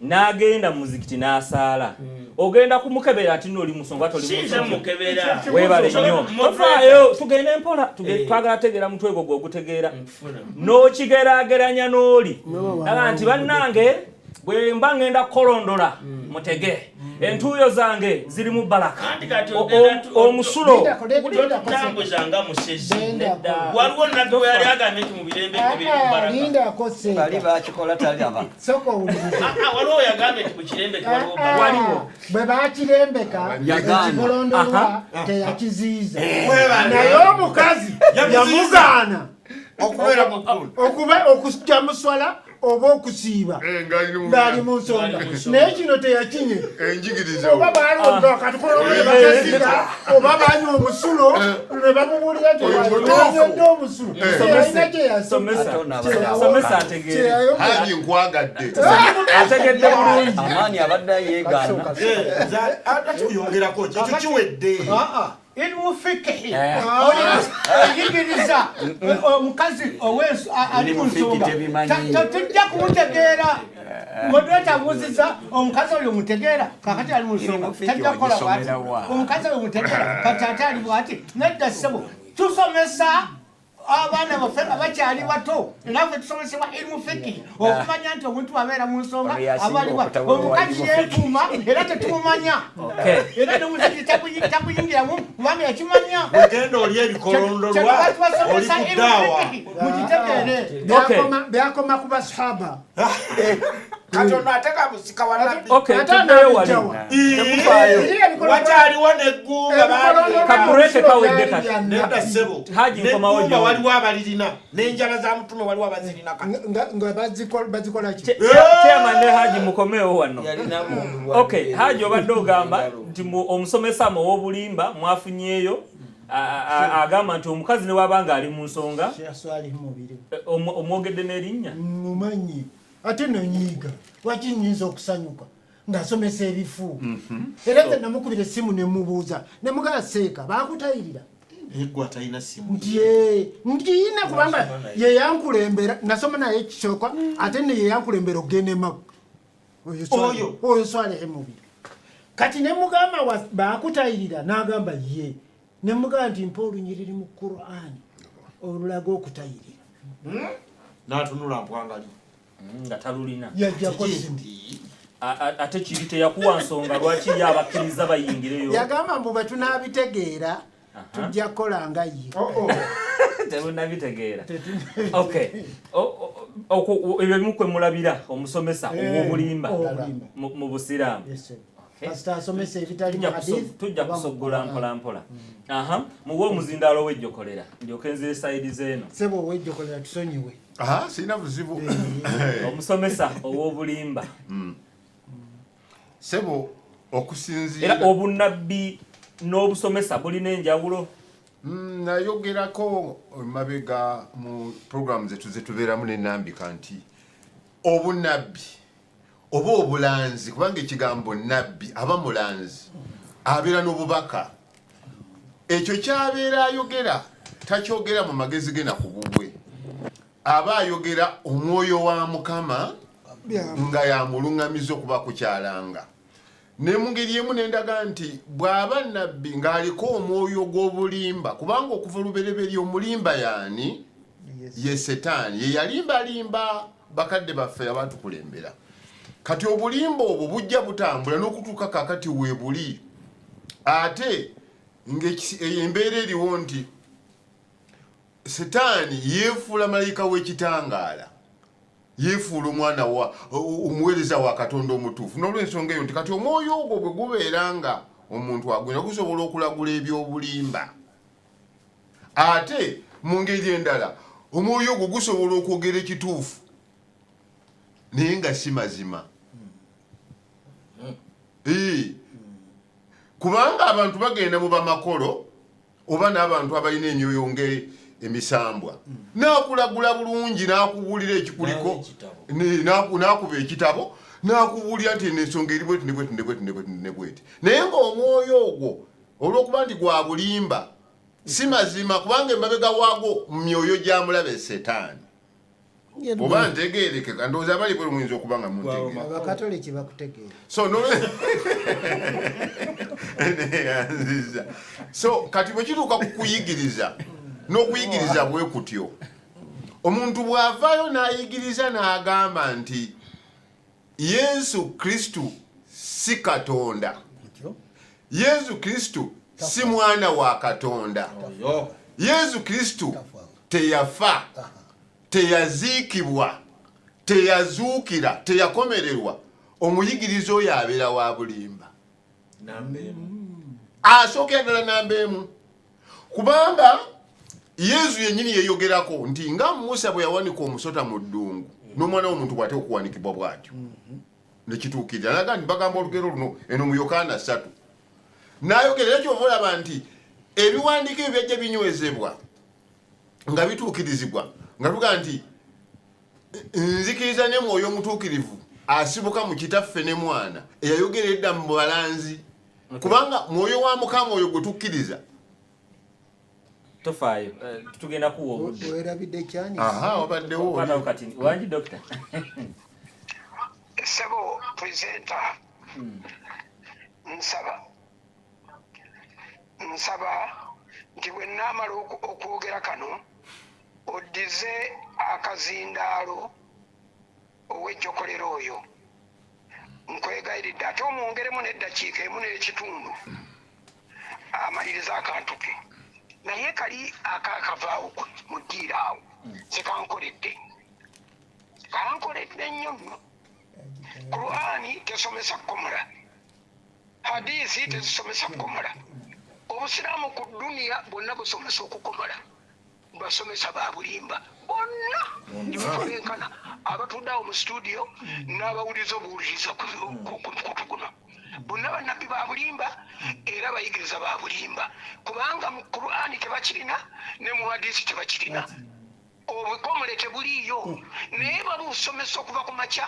n'agenda mu muzikiti n'asaala, ogenda kumukebera nti nno oli musonga, toli Si nze musonga? mukebera. Weebale nnyo. Moderator. Tofaayo, tugende mpola. Eh. Twagala tegeera mutwe gwo gwe ogutegeera Nkufuna. n'okigeraageranya n'oli aga nti bannange. Bwe mba ngenda kukolondola mutege entuuyo zange zirimu baraka. Anti kati ogenda Omusulo Lindako, lindako, tambuza nga musezi. Lindako. Waliwo nabbi we yali agambye nti mu birembe bye birimu baraka. Lindako Bali seeka. bakikola talaba. Sooka owulirize. Ah, ah, waliwo yagambye nti mu kirembe tewaliwo baraka. Waliwo. Bwe bakirembeka Yagaana. ekikolondolwa teyakiziyiza, Mwebale. naye omukazi Yamuziyiza. yamugaana Okubeera mu kkulu. okuba okujja muswala oba okusiiba ng'ali mu nsonga, Ng'ali mu nsonga. naye kino teyakinye. Enjigiriza Oba balonda katukolobasiga oba banywa omusulo ne bamubuulira nti Oyo mutuufu. wanywedde omusulo, teyalina kyeyasoma. Somesa. Ate ono abadde Somesa ategeere. Haji nkwagadde. Ategedde bulungi. Amaanyi abadde yeegaana. Ate oyongerako ki? Ekyo kiwedde. Ilmu fikihi oyigiriza omukazi owensu ali mu Ilmu fiqhi nsonga tebimanyi. tujja kumutegeera. Moderator abuuzizza omukazi oyo mutegeera, kakati ali mu nsonga Ilmu fiqhi tajja kukola bwati. wagisomera wa? Omukazi oyo mutegeera, kati ate ali bwati. Nedda ssebo, tusomesa abaana baffe nga bakyali bato, era ffe tusomesebwa ilmu fikihi okumanya nti omuntu abeera mu nsonga Ono yasinga aba ali bwati. okutabula Omukazi ilmu fiqhi. yeekuuma era tetumumanya, era nomuziki takuyingiramu kubanga yakimanya. Bwegenda oli ebikolondolwa oli ku ddaawa. Mukitegeere. Byakoma ku basahaba. Katonda ateka musika wa nabbi. Okay, Ate tuddeyo wali. anabijjawa. Tekufaayo. Wakyaliwo n'eggumba bangi. Kabureke kawedde kati. Nedda ssebo. Haji nkomawo N'eggumba gy'oli. waliwo abalirina n'enjala za mutume waliwo abazirina kati. Nga bazikola ki? Chairman ne Haji mukomeewo wano. Yalina mundu wa- Okay, Haji obadde ogamba nti omusomesa mu ow'obulimba mwafunyeeyo agamba nti omukazi ne bw'aba ng'ali mu nsonga, Sheikh Swalih Mubiri. Omwogedde n'erinnya. Mumanyi ate nonyiiga, lwaki nyinza okusanyuka ng'asomesa ebifu? Era nze namukubira essimu nemubuuza, nemugamba, seeka bakutayirira? Eggwe atalina simu. Nti "Eh, ntiina kubanga yeyankulembera, nasoma naye ekisooka, ate ne yeyankulembera okugenda emaku." Oyo. Oyo Swalehe Mubiri. Kati nemugamba bakutayirira? N'agamba ye. Nemugamba nti mpa olunyiriri mu Qur'ani olulaga okutayirira. N'atunula mpwangali. Nga talulina. Yajjako simu. Ate kiri teyakuwa nsonga lwaki ye abakkiriza bayingireyo. Yagamba mbu bwe tunaabitegeera tujja kukola nga ye. Temunabitegeera. Okay. Ebyo bimu kwe mulabira omusomesa ow'obulimba Ow'obulimba. mu busiraamu. Yes, sir. Okay. Pastor asomesa ebitali Tujja mu hadith, tujja oba mu kusoggola Quran. mpola mpola. Aha, muwe omuzindaalo w'ejjokolera ndyoke nzire sayidi z'eno. Sebo ow'ejjokolera tusonyiwe. Aha, sirina buzibu. Omusomesa ow'obulimba. Sebo okusinziira Era obunnabbi n'obusomesa bulina enjawulo? Nayogerako emabega mu programu zetu zetubeeramu nenambika nti obunnabbi oba obulanzi, kubanga ekigambo nabbi aba mulanzi, abeera n'obubaka. Ekyo kyabeera ayogera takyogera mu magezi ge na ku bubwe, aba ayogera omwoyo wa Mukama nga yamuluŋŋamiza okuba kukyalanga. Ne mu ngeri emu nendaga nti bw'aba nabbi ng'aliko omwoyo gw'obulimba, kubanga okuva olubereberye omulimba yaani? Ye Setaani, ye yalimbalimba bakadde baffe abatukulembera. Kati obulimba obwo bujja butambula n'okutuuka kaakati weebuli, ate embeera eriwo nti Setaani yeefuula malayika w'ekitangaala, yeefuula omwana wa omuweereza wa Katonda omutuufu. N'olwensonga eyo nti kati omwoyo ogwo bwe gubeera nga omuntu agwina gusobola okulagula ebyobulimba, ate mu ngeri endala omwoyo ogwo gusobola okwogera ekituufu naye nga si mazima. Kubanga abantu bagenda mu bamakolo oba n'abantu abalina emyoyo nge emisambwa, n'akulagula bulungi, n'akubuulira ekikuliko, n'akuba ekitabo, n'akubuulira nti eno ensonga eri bweti ne bweti ne bweti ne bweti ne bweti, naye ng'omwoyo ogwo olw'okuba nti gwa bulimba si mazima, kubanga emabega waagwo mu myoyo gya mulabe Setaani. Oba ntegeerekeka? Ndowooza abali bwe muyinza okuba nga muntegeera. Abakatoliki bakutegeera. So no neyanziza. So kati bwe kituuka ku kuyigiriza n'okuyigiriza bwe kutyo, omuntu bw'avaayo n'ayigiriza n'agamba nti Yesu Kristu si Katonda, Yesu Kristu si mwana wa Katonda, Yesu Kristu teyafa, teyaziikibwa, teyazuukira, teyakomererwa, omuyigiriza oyo abeera wa bulimba. Asookera ddala namba emu, kubanga Yesu yennyini yeeyogerako nti nga Musa bwe yawanika omusota mu ddungu, n'omwana w'omuntu bw'ate okuwanikibwa bw'atyo nekituukirira. Naga nti bagamba olugero luno eno mu Yokaana 3 n'ayogera, era kyova olaba nti ebiwandiiko ebyo byajja binywezebwa nga bituukirizibwa, nga tugaa nti nzikiriza ne Mwoyo Omutuukirivu asibuka mu Kitaffe ne Mwana eyayogera edda mu balanzi, kubanga Mwoyo wa Mukama oyo gwe tukkiriza. Tofaayo, tugenda kuwa obudde. Werabidde kyani? Aha, wabaddewo. Kwatawo kati wangi, dokita. Ssebo presenter, nsaba nti bwe nnaamala okwogera kano, oddize akazindaalo ow'ejjokolero oyo, nkwegayiridde, ate omwongeremu n'eddakiika emu n'ekitundu amalirize akantu ke, naye kali akakavaawo mu ddiiro awo nze kankoledde nnyo nno. Qur'ani tesomesa kukomola, hadisi tezisomesa kukomola, obusiraamu ku duniya bwonna busomesa okukomola. Basomesa ba bulimba bonna nibabenkana abatudde awo mu studio n'abawuliriza obuwuliriza kutuguno, bonna bannabbi ba bulimba era bayigiriza ba bulimba, kubanga mu Qur'ani tebakirina ne mu hadisi tebakirina. Obukomole tebuliiyo, naye babusomesa okuva ku makya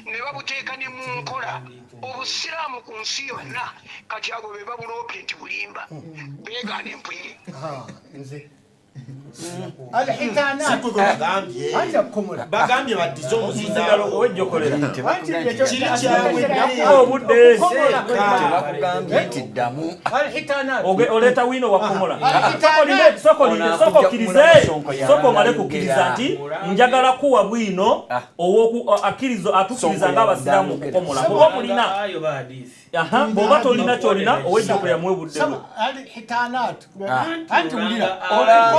ne babuteeka ne mu nkola obusiraamu ku nsi yonna. Kati abo be babuloopye nti bulimba, beegaana empwire. Bagambye baddize omuzindaalo. Owejjokolera. Kiri kyabwe. Obudde. Tebakugambye nti ddamu. Oleeta wino wakomola. Sooka okkirize, sooka omale kukkiriza nti njagala kuwa bwino owoku akkiriza atukkiriza ng'abasiraamu okukomola kuba omulina. Aha, bw'oba tolina kyolina, owejjokolera muwe budde bwe. Alhitanat, anti wulira.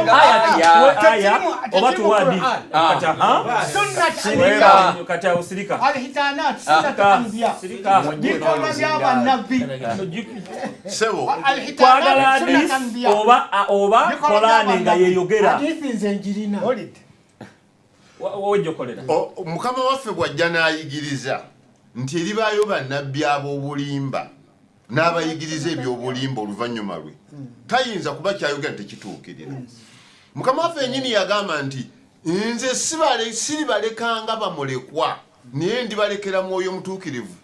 Aya, aya oba tuwadi kati, aha. Sunnat. Kati awo sirika. Alhitanat sunnat anbiya. Sirika. Bikolwa byabannabbi. Sebo. Twagala hadisi oba Korani nga yeyogera. Hadithi nze njirina. Owejjokolera. Mukama waffe bw'ajja n'ayigiriza nti eribaayo bannabbi ab'obulimba n'abayigiriza ebyobulimba oluvannyuma lwe, tayinza kuba kyayogera tekituukirira. Mukama waffe yennyini yagamba nti nze siribalekanga bamulekwa, naye ndibalekera Mwoyo Mutuukirivu.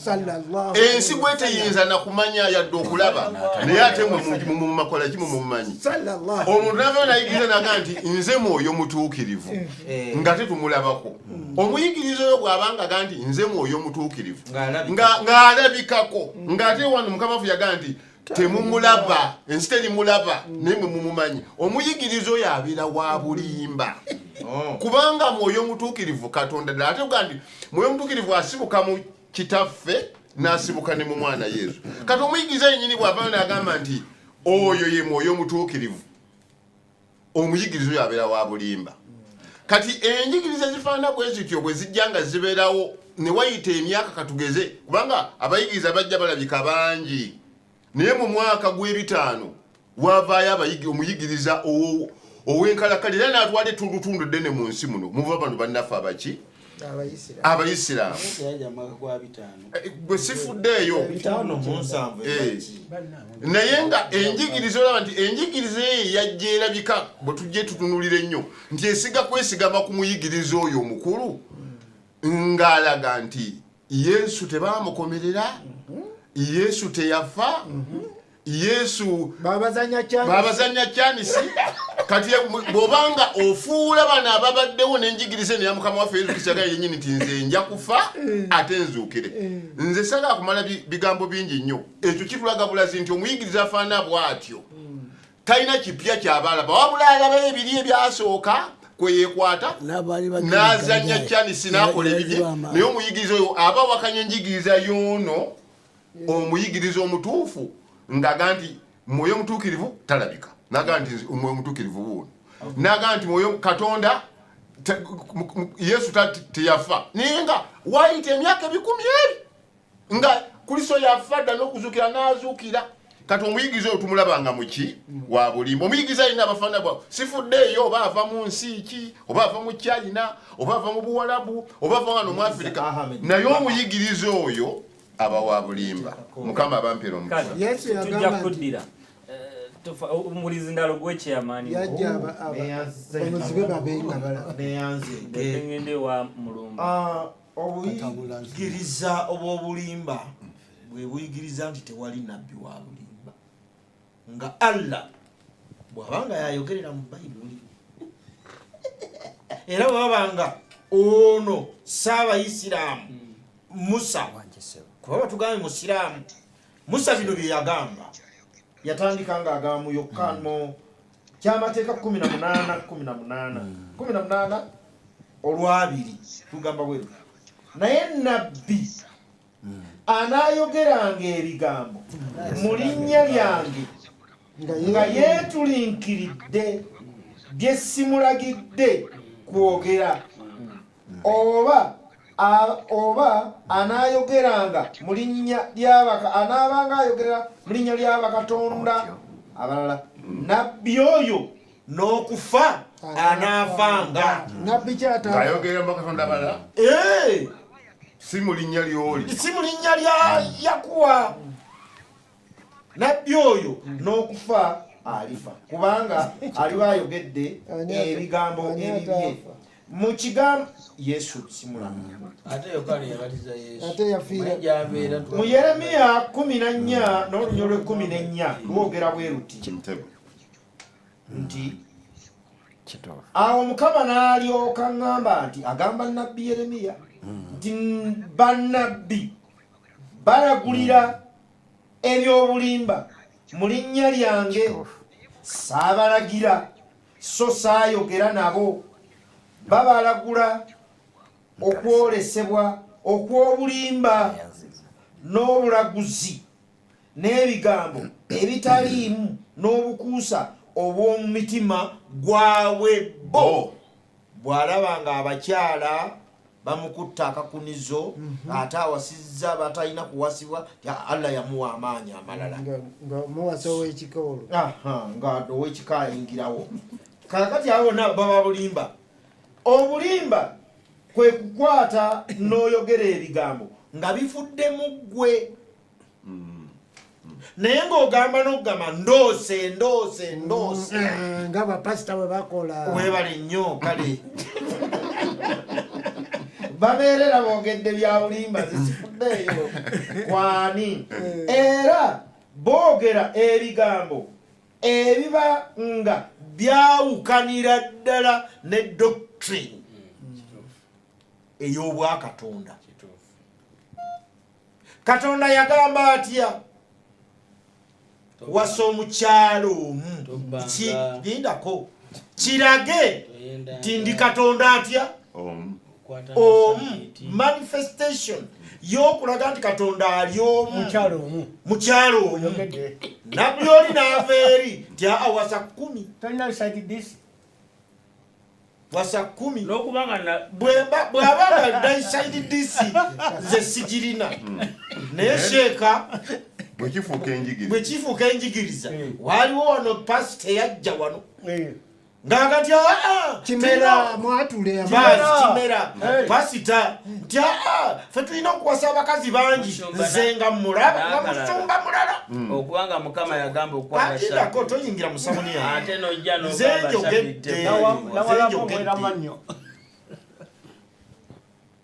Sallallahu. Ensi gwe teyinza nakumanya yadde okulaba, naye ate mumakola ki mumumanyi. Sallallahu. Omuntu nava nayigiriza naga nti nze Mwoyo Mutuukirivu nga tetumulabako. Omuyigiriza oyo bw'abanga ga nti nze Mwoyo Mutuukirivu Ng'alabika. Ng'alabikako, ng'ate wano Mukama waffe yagaa nti temumulaba, ensi terimulaba, naye mwe mumumanyi, omuyigiriza oyo abeera wa bulimba, kubanga Mwoyo Mutuukirivu Katonda ddala. Ate kugaa nti Mwoyo Mutuukirivu asibuka mu Kitaffe n'asibuka ne mu Mwana Yesu. Kati omuyigiriza yennyini bw'avaayo n'agamba nti oyo ye Mwoyo Mutuukirivu, omuyigiriza oyo abeera wa bulimba. Kati enjigiriza ezifaanana bwe zityo bwe zijja nga zibeerawo ne wayita emyaka, katugeze, kubanga abayigiriza bajja balabika bangi, naye mu mwaka gw'ebitaano wavaayo omuyigiriza ow'enkalakkalira era n'atwala ettundutundu ddene mu nsi muno muva bano bannaffe abaki? Abayisiraamu. Abayisiraamu. Yajja mwaka gwa 50. Gwe sifuddeeyo. 57. Naye nga enjigiriza, olaba nti enjigiriza eyo yajja erabika bwe tujja tutunulira ennyo nti esiga kwesigama ku muyigiriza oyo omukulu ng'alaga nti Yesu tebaamukomerera, Yesu teyafa, Yesu babazanya kyani. Babazanya kyanisi. Kati bw'obanga ofuula bano ababaddewo n'enjigiriza eno ya Mukama waffe Yesu Kristo, yagala yennyini nti nze nja kufa ate nzuukire, nze sagala kumala bigambo bingi nnyo. Ekyo kitulaga bulazi nti omuyigiriza afaana bw'atyo talina kipya kyabalaba, wabula alabayo ebiri ebyasooka. Kweyekwata n'azannya kyanisi n'akola ebibye, naye omuyigiriza oyo aba awakanya enjigiriza y'ono omuyigiriza omutuufu, ng'aga nti mwoyo omutuukirivu talabika, n'aga nti omwoyo omutuukirivu wuuno, n'aga nti mwoyo Katonda Yesu teyafa, naye nga wayita emyaka 200 nga Kristo yafa dda n'okuzuukira n'azuukira. Kati omuyigiriza oyo tumulabanga muki wa bulimba. Omuyigiriza alina abafaanana bwa sifuddeeyo, oba ava mu nsi ki, oba ava mu China, oba ava mu Buwalabu, oba ava wano mu Afirika, naye omuyigiriza oyo aba wa bulimba. Mukama abampeera omukisa. Yesu Tujja yagamba nti kuddira omulizi ndalo gwekyeyamaani yajja bamuzibe babe nga balaba. Neyanzege. Ngende wa Mulumba. Obuyigiriza obw'obulimba bwe buyigiriza nti tewali nabbi wa bulimba, nga Allah bw'abanga yayogerera mu Bayibuli, era bw'abanga ono saabayisiraamu Musa, kuba batugambye musiraamu Musa, bino bye yagamba yatandika ng'agamba mu Yokaana mu kyamateeka 18 18 18 olwabiri tugamba bwe luti, naye nabbi anaayogeranga ebigambo mu linnya lyange nga yeetulinkiridde bye simulagidde kwogera, oba oba anaayogeranga mu linnya ly'abaka, anaabanga ayogera mu linnya ly'abakatonda abalala, nabbi oyo n'okufa anaafanga. Nabbi kyata Ng'ayogerera mu bakatonda abalala, si mu linnya ly'oli, si mu linnya lya Yakuwa, nabbi oyo n'okufa alifa, kubanga aliba ayogedde ebigambo Ani ebibye ataafa? Mu kigambo Yesu simulamu. Ate Yokaana yabatiza Yesu. Ate yafiira. Naye gy'abeera Mu Yeremiya 14 n'olunya olw'e14 lwogera bwe luti Ntebe. Nti awo Mukama n'alyoka ŋŋamba nti, agamba nabbi Yeremiya nti, bannabbi balagulira ebyobulimba mu linnya lyange, saabalagira so saayogera nabo, babalagula okwolesebwa okw'obulimba n'obulaguzi n'ebigambo ebitaliimu n'obukuusa obw'omu mitima gwabwe bo. Bw'alaba nga abakyala bamukutta akakunizo, ate awasizza batalina kuwasibwa, ti Allah yamuwa amaanyi amalala. Nga muwasa ow'ekika olwo. Aha, nga ow'ekika ayingirawo. Kakati abo bonna baba bulimba. Obulimba kwe kukwata n'oyogera ebigambo nga bifudde mu ggwe, naye ng'ogamba n'okugamba ndoose, ndoose, ndoose. Nga bapasita bwe bakola. Weebale nnyo. Kale babeerera boogedde bya bulimba, zisifuddeeyo kwani, era boogera ebigambo ebiba nga byawukanira ddala ne doctrine ey'obwakatonda. Katonda yagamba atya? Wasa omukyalo omu. Tobbanga. Lindako kirage Toyendanga. Nti ndi Katonda atya? Omu. Okwata Omu. Sabbiiti. Manifestation y'okulaga nti Katonda ali omu. Mukyalo omu. Mukyalo omu. Oyogedde. Nabbi oli n'ava eri nti aa, wasa 10. Tolina side dish. Wasa 10. N'okubanga na Bw'aba nga side dish nze sigirina, naye sheeka Bwe kifuuka enjigiriza. Bwe kifuuka enjigiriza. Waaliwo wano pasita eyajja wano ng'agati aa, Kimera mwatule. Baasi Kimera pasita nti aa, ffe tulina okuwasa abakazi bangi. Musumba Nze nga mulaba nga n'akalala. musumba mulala. Okubanga Mukama yagamba okukwata Atindako toyingira mu sabuni yange. Ate nojja Nze n'ogamba njogedde. Sabbiiti. Nze njogedde.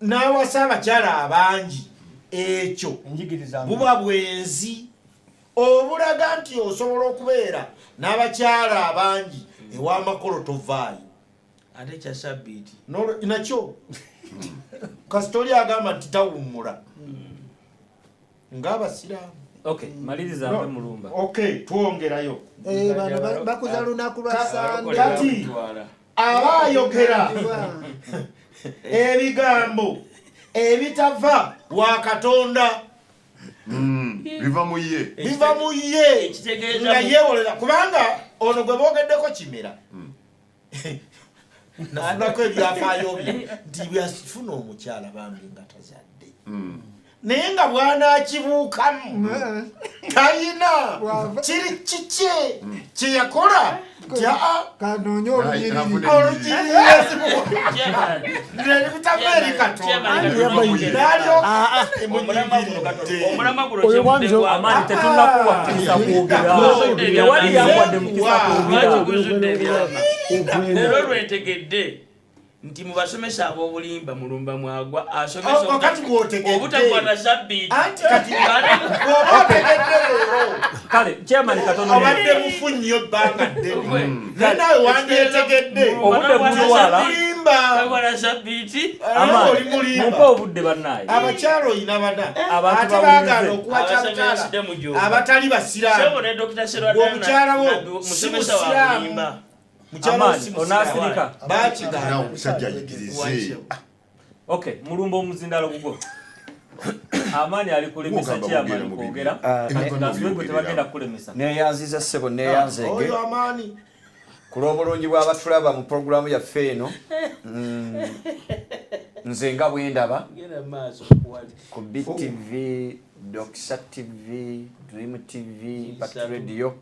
N'awasa abakyala abangi, ekyo Enjigiriza buba bwenzi obulaga nti osobola okubeera n'abakyala abangi ew'amakolo tovaayo. Ate kya Sabbiiti. Nakyo kasita oli agamba nti tawummula ng'abasiraamu. Okay, maliriza mpe Mulumba. Okay, twongerayo. Eh, bano bakuza lunaku lwa Sande. Kati Aba ayogera ebigambo ebitava wa Katonda. Biva mu ye. Biva mu ye. Nga yeewolera kubanga ono gwe boogeddeko Kimera. Nafunako ebyafaayo bye nti byafuna omukyala bambi nga tazadde. Naye nga bw'anaakibuukamu talina kiri kikye kye yakola nti aa kanoonye olunyiriri olunyiriri eri Katonda. Amaani tetunnakuwa mukisa kwogera. Tewali yakuwadde mukisa kwogera. Leero lwentegedde nti mu basomesa ab'obulimba Mulumba mwagwa asomesa obutakwata sabbiiti. Anti kati bw'oba otegedde leero. Kale chairman katono obadde mufu nnyo ebbanga ddene. Naye naawe wandyetegedde. Obudde butwala. Takwata sabbiiti. Amaani mumpe obudde bannaaye. Abakyala oyina bana. Ate baagaana okuwa kyamukyala abatali basiraamu. Omukyala wo si musiraamu. Amaani onaasirika. Bakigaana. Omusajja ayigirize. Okay, Mulumba omuzindalo gugwo. Amaani ali kulemesa chairman kwogera. Kati tebagenda kukulemesa. Neeyanziza ssebo neeyanzeege. Oyo Amaani. Ku lw'obulungi bw'abatulaba mu pulogulaamu yaffe eno, nze nga bwe ndaba ku BTV, Doxa TV, Dream TV, Impact Radio,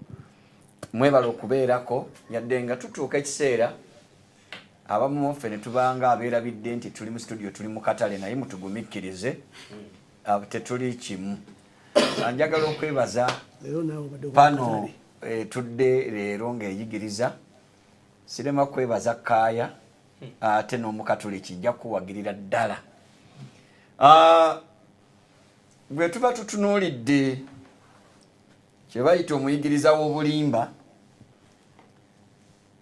mwebala okubeerako yadde nga tutuuka ekiseera abamu ffe ne tubanga abeerabidde nti tuli mu studio, tuli mu katale, naye mutugumiikirize, tetuli kimu. Njagala okwebaza pano etudde leero ng'eyigiriza. Sirema kwebaza Kaaya ate n'Omukatoliki, nja kuwagirira ddala. Bwe tuba tutunuulidde kye bayita omuyigiriza w'obulimba,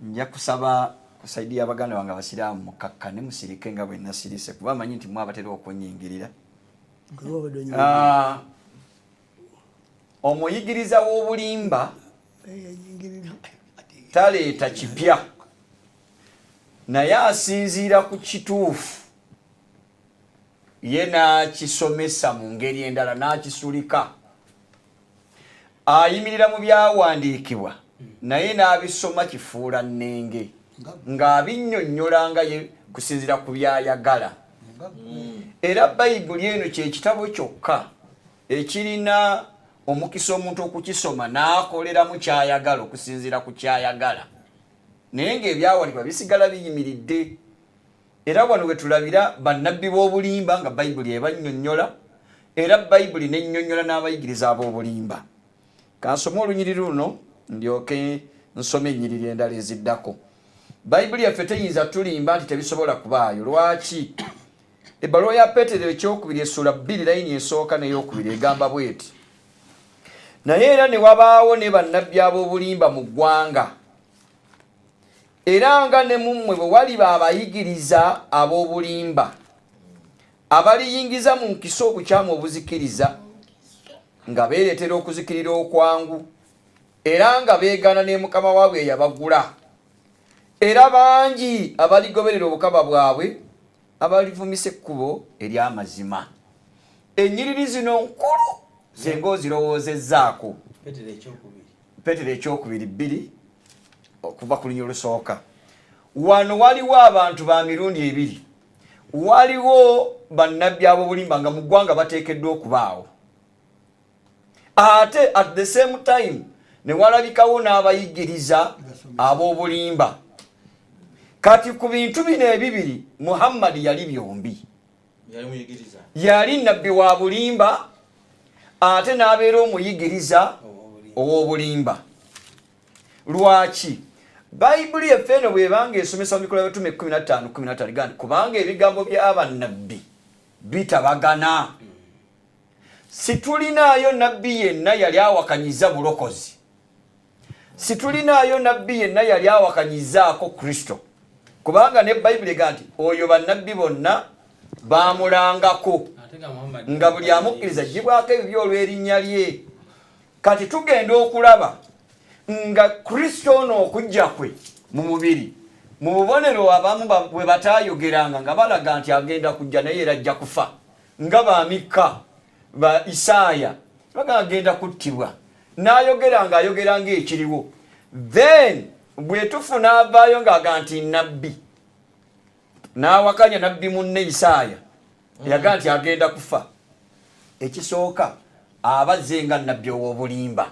nja kusaba ku saidi y'abaganda bange abasiraamu mukakkane musirike nga bwe nasirise, kuba amanyi nti mwabatera okunyingirira. Omuyigiriza w'obulimba taleeta kipya, naye asinziira ku kituufu ye n'akisomesa mu ngeri endala n'akisulika. Ayimirira mu byawandiikibwa naye n'abisoma kifuula nnenge, ng'abinnyonnyola nga ye kusinziira ku by'ayagala. Era Bayibuli eno kye kitabo kyokka ekirina omukisa omuntu okukisoma n'akoleramu ky'ayagala okusinziira ku ky'ayagala, naye ng'ebyawandiikibwa bisigala biyimiridde. Era wano we tulabira bannabbi b'obulimba nga Bayibuli ebannyonnyola, era Bayibuli n'ennyonnyola n'abayigiriza ab'obulimba. Kansome olunyiriri luno ndyoke nsome ennyiriri endala eziddako. Bayibuli yaffe teyinza tulimba nti tebisobola kubaayo. Lwaki? Ebbaluwa ya Peetero ekyokubiri essuula 2 layini esooka n'eyokubiri egamba bw'eti: naye era ne wabaawo ne bannabbi ab'obulimba mu ggwanga, era nga ne mu mmwe bwe waliba abayigiriza ab'obulimba abaliyingiza mu nkiso obukyamu obuzikiriza, nga beereetera okuzikirira okwangu, era nga beegaana ne Mukama waabwe eyabagula. Era bangi abaligoberera obukaba bwabwe, abalivumisa ekkubo ery'amazima. Ennyiriri zino nkulu zenga ozirowoozezzaako. Peetero ekyokubiri 2 okuva ku lunyiriri olusooka. Wano waliwo abantu ba mirundi ebiri. Waliwo bannabbi ab'obulimba nga mu ggwanga bateekeddwa okubaawo, ate at the same time ne walabikawo n'abayigiriza ab'obulimba. Kati ku bintu bino ebibiri Muhammad yali byombi. Yali nabbi wa bulimba ate n'abeera omuyigiriza ow'obulimba. Lwaki? Bayibuli yaffe eno bw'ebanga esomesa mu Bikolwa by'Abatume 15:15 gandi, kubanga ebigambo by'abannabbi bitabagana. Situlinaayo nabbi yenna yali awakanyiza bulokozi. Situlinaayo nabbi yenna yali awakanyizaako Kristo, kubanga ne Bayibuli ega nti oyo bannabbi bonna baamulangako, nga buli amukkiriza aggyibwako ebibi olw'erinnya lye. Kati tugenda okulaba nga Kristo ono okujja kwe mu mubiri Mu bubonero abamu bwe bataayogeranga nga balaga nti agenda kujja naye era ajja kufa, nga ba Mikka, ba Isaaya, baga agenda kuttibwa, n'ayogera ng'ayogera ng'ekiriwo. Then bwe tufuna avaayo ng'aga nti nabbi, n'awakanya nabbi munne Isaaya yaga nti agenda kufa, ekisooka abazze nga nabbi ow'obulimba.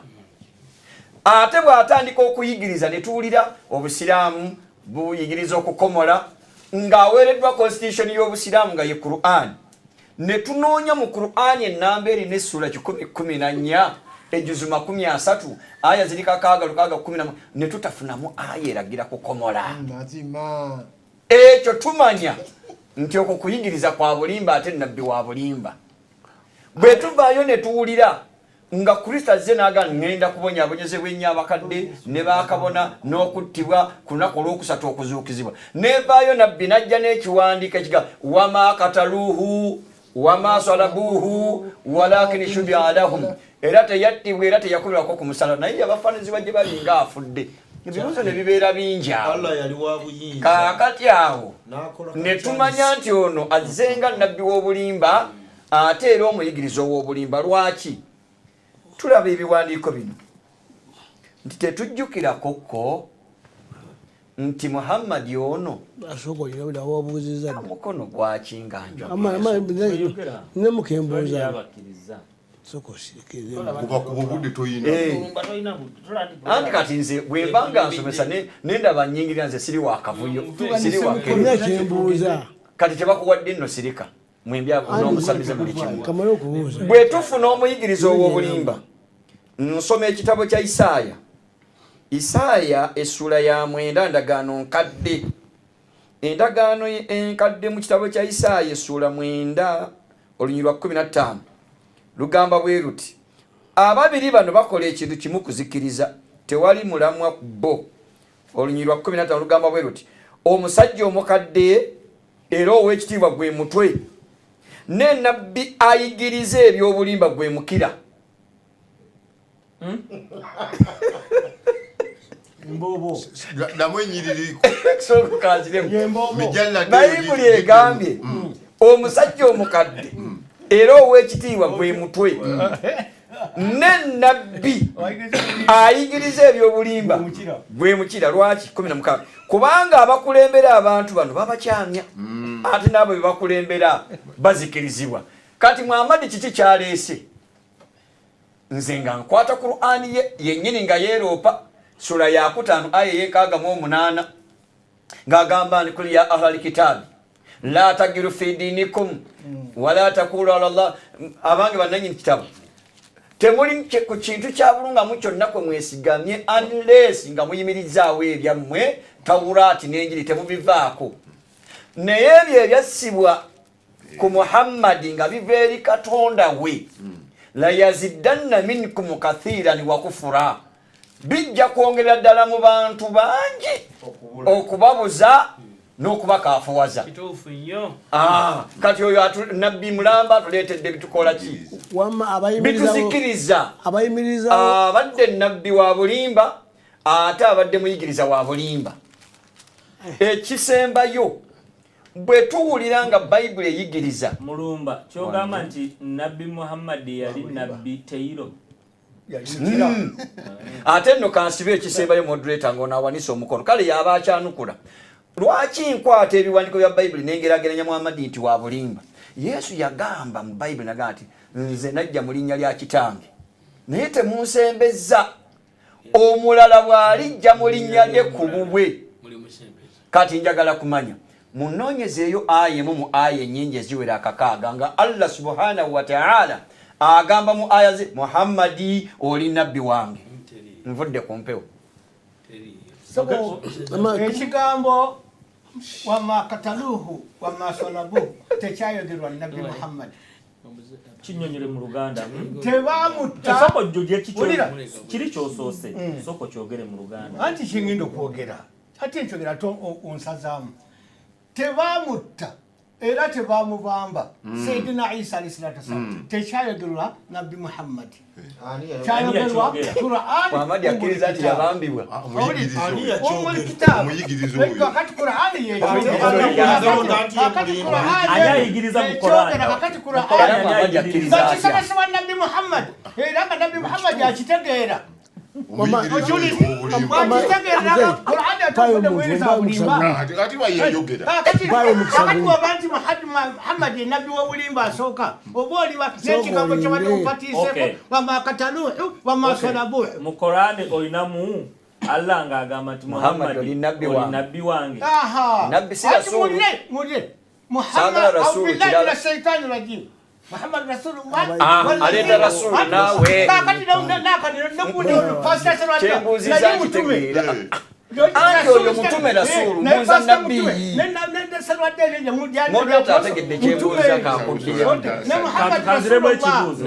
Ate bw'atandika okuyigiriza ne tuwulira Obusiraamu buyigiriza okukomola, ng'aweereddwa constitution y'Obusiraamu nga ye Qur'an, ne tunoonya mu Qur'an ennamba erina essula 114, ejuzu 30, aya ziri 6 6 11, ne tutafunamu aya eragira kukomola. Mazima. Ekyo tumanya nti okwo kuyigiriza kwa bulimba, ate nabbi wa bulimba. Bwe tuvaayo ne tuwulira nga Kristo azze n'aga ŋŋenda kubonyaabonyezebwa ennyo abakadde ne bakabona n'okuttibwa, ku lunaku olwokusatu okuzuukizibwa, nevaayo nabbi n'ajja n'ekiwandiiko ekiga wama kataluuhu wama salabuuhu walakin shubia lahum, era teyattibwa era teyakubirwako ku musalaba, naye yabafaanizibwa gye bali ng'afudde. Ebibuuzo ne bibeera bingi awo. Allah yali wa buyinza. Kaakati awo N'akola ne tumanya nti ono azze nga nabbi w'obulimba ate era omuyigiriza ow'obulimba. Lwaki tulaba ebiwandiiko bino nti tetujjukira kokko nti Muhammadi ono asooka olina wabuuzizza dda. Mukono gwaki nga njogera? Oyogera. Ne mukembuuza. Yabakkiriza. Sooka osirikire. Kuba kuba obudde toyina. Mulumba tolina budde, tolandi- Anti kati nze bwe mba nga nsomesa nendaba nnyingirira, nze siri wa kavuyo, siri wa Olina kerere. kyembuuza. Kati tebakuwadde nno, sirika mwembi n'omusamize muli kimu. Kamale okubuuza. Bwe tufuna omuyigiriza ow'obulimba, nsoma ekitabo kya Isaaya, Isaaya essula ya 9, ndagaano nkadde, endagaano enkadde. Mu kitabo kya Isaaya essuula 9, olunyiriri lwa 15 lugamba bwe luti: ababiri bano bakola ekintu kimu kuzikiriza, tewali mulamwa ku bo. Olunyiriri lwa 15 lugamba bwe luti: omusajja omukadde era ow'ekitiibwa gwe mutwe, ne nabbi ayigiriza ebyobulimba gwe mukira. Mbobo. Ddamu ennyiriri. Sooka kanziremu. Yembobo. Mijalladi. Bayibuli egambye omusajja omukadde era ow'ekitiibwa gwe mutwe, ne nabbi ayigiriza ebyobulimba gwe mukira. Lwaki 16? Kubanga abakulembera abantu bano babakyamya, ate naabo be bakulembera bazikirizibwa. Kati Muhammadi kiki kyaleese? Nze nga nkwata Qur'ani ye yennyini nga yeeroopa, sula yakutaano aya ey'e68, ng'agamba nti kul ya ahla lkitaabi la tagiru fi dinikum wala takulu ala llah. Abange bannanyini kitabo, temuli ku kintu kya bulungamu kyonna kwe mwesigamye unless nga muyimirizaawo ebyammwe Tawuraati n'Enjiri, temubivaako. Naye ebyo ebyassibwa ku Muhammadi nga biva eri Katonda we, layaziddanna minkum kathiran wakufura, bijja kwongerera ddala mu bantu bangi okubabuza n'okubakaafuwaza. Kituufu nnyo. Ah, kati oyo nabbi mulamba atuleetedde bitukola ki? Wamma abayimirizawo Bituzikiriza. Abayimirizawo. Abadde nabbi wa bulimba, ate abadde muyigiriza wa bulimba. Ekisembayo, bwe tuwulira nga Bayibuli eyigiriza Mulumba, kyogamba nti nabbi Muhammadi yali nabbi teyiro? Ate nno kansibe ekisembayo, moderator, ng'onaawanisa omukono. Kale yaba akyanukula lwaki nkwata ebiwandiiko bya Bayibuli nengerageranya Muhammadi nti wa bulimba. Yesu yagamba mu Bayibuli, naga nti nze najja mu linnya lya Kitange, naye temunsembezza. Omulala bw'alijja mu linnya lye ku bubwe. Kati njagala kumanya munoonyezeeyo aya emu mu aya ennyingi eziwera 60 nga Allah subhanahu wataala agamba mu aya ze, Muhammadi, oli nabbi wange. Nvudde ku mpewo. Ekigambo wama kataluhu wama salabuhu tekyayogerwa Nabbi Muhammad. Kinyonyole mu Luganda. Tebamutta. Sooka ojjogye Wulira. Kiri kyosoose, sooka okyogere mu Luganda. Anti kyengenda okwogera, ate nkyogera, ate onsazaamu. Tebamutta. Era tebamubamba. Sayyidina Isa alayhi salatu wassalam tekyayogerwa Nabbi Muhammad. Kyayogerwa Qur'an. Muhammad akkiriza nti yabambibwa. Ummul kitab. Omuyigiriza oyo. Kakati Qur'an ye. Kakati Qur'an. Ani ayigiriza mu Qur'an? Kakati Qur'an. Era Muhammad akkiriza atya? Bakisomesebwa Nabbi Muhammad. Era nga Nabbi Muhammad akitegeera. Omuyigiriza oyo ow'obulimba. Akitegeera Qur'an atufudde buweereza bulimba. Ati bayeyogera. Kakati bw'oba nti Muhammad ye nabbi w'obulimba asooka oba oliba n'ekigambo kye badde omupatiiseeko wama kataluuhu wama salabuuhu. Mu Korani olinamu Allah ng'agamba nti Muhammad oli nabbi wange. Nabbi wange. Nabbi si rasuulu. Mulye. Saagala Muhammad rasuulu aubillahi kirala. mina shaitani rajim. Muhammad Rasulullah. Aleeta rasuulu naawe. Kakati nakundi pastor Serwadda. Kyembuuzizza Naye mutume. nkitegeera. Anti oyo mutume rasuulu, mbuuza nabbi. Moderator ategedde kyembuuza kankuddiyemu. Kanziremu ekibuuzo.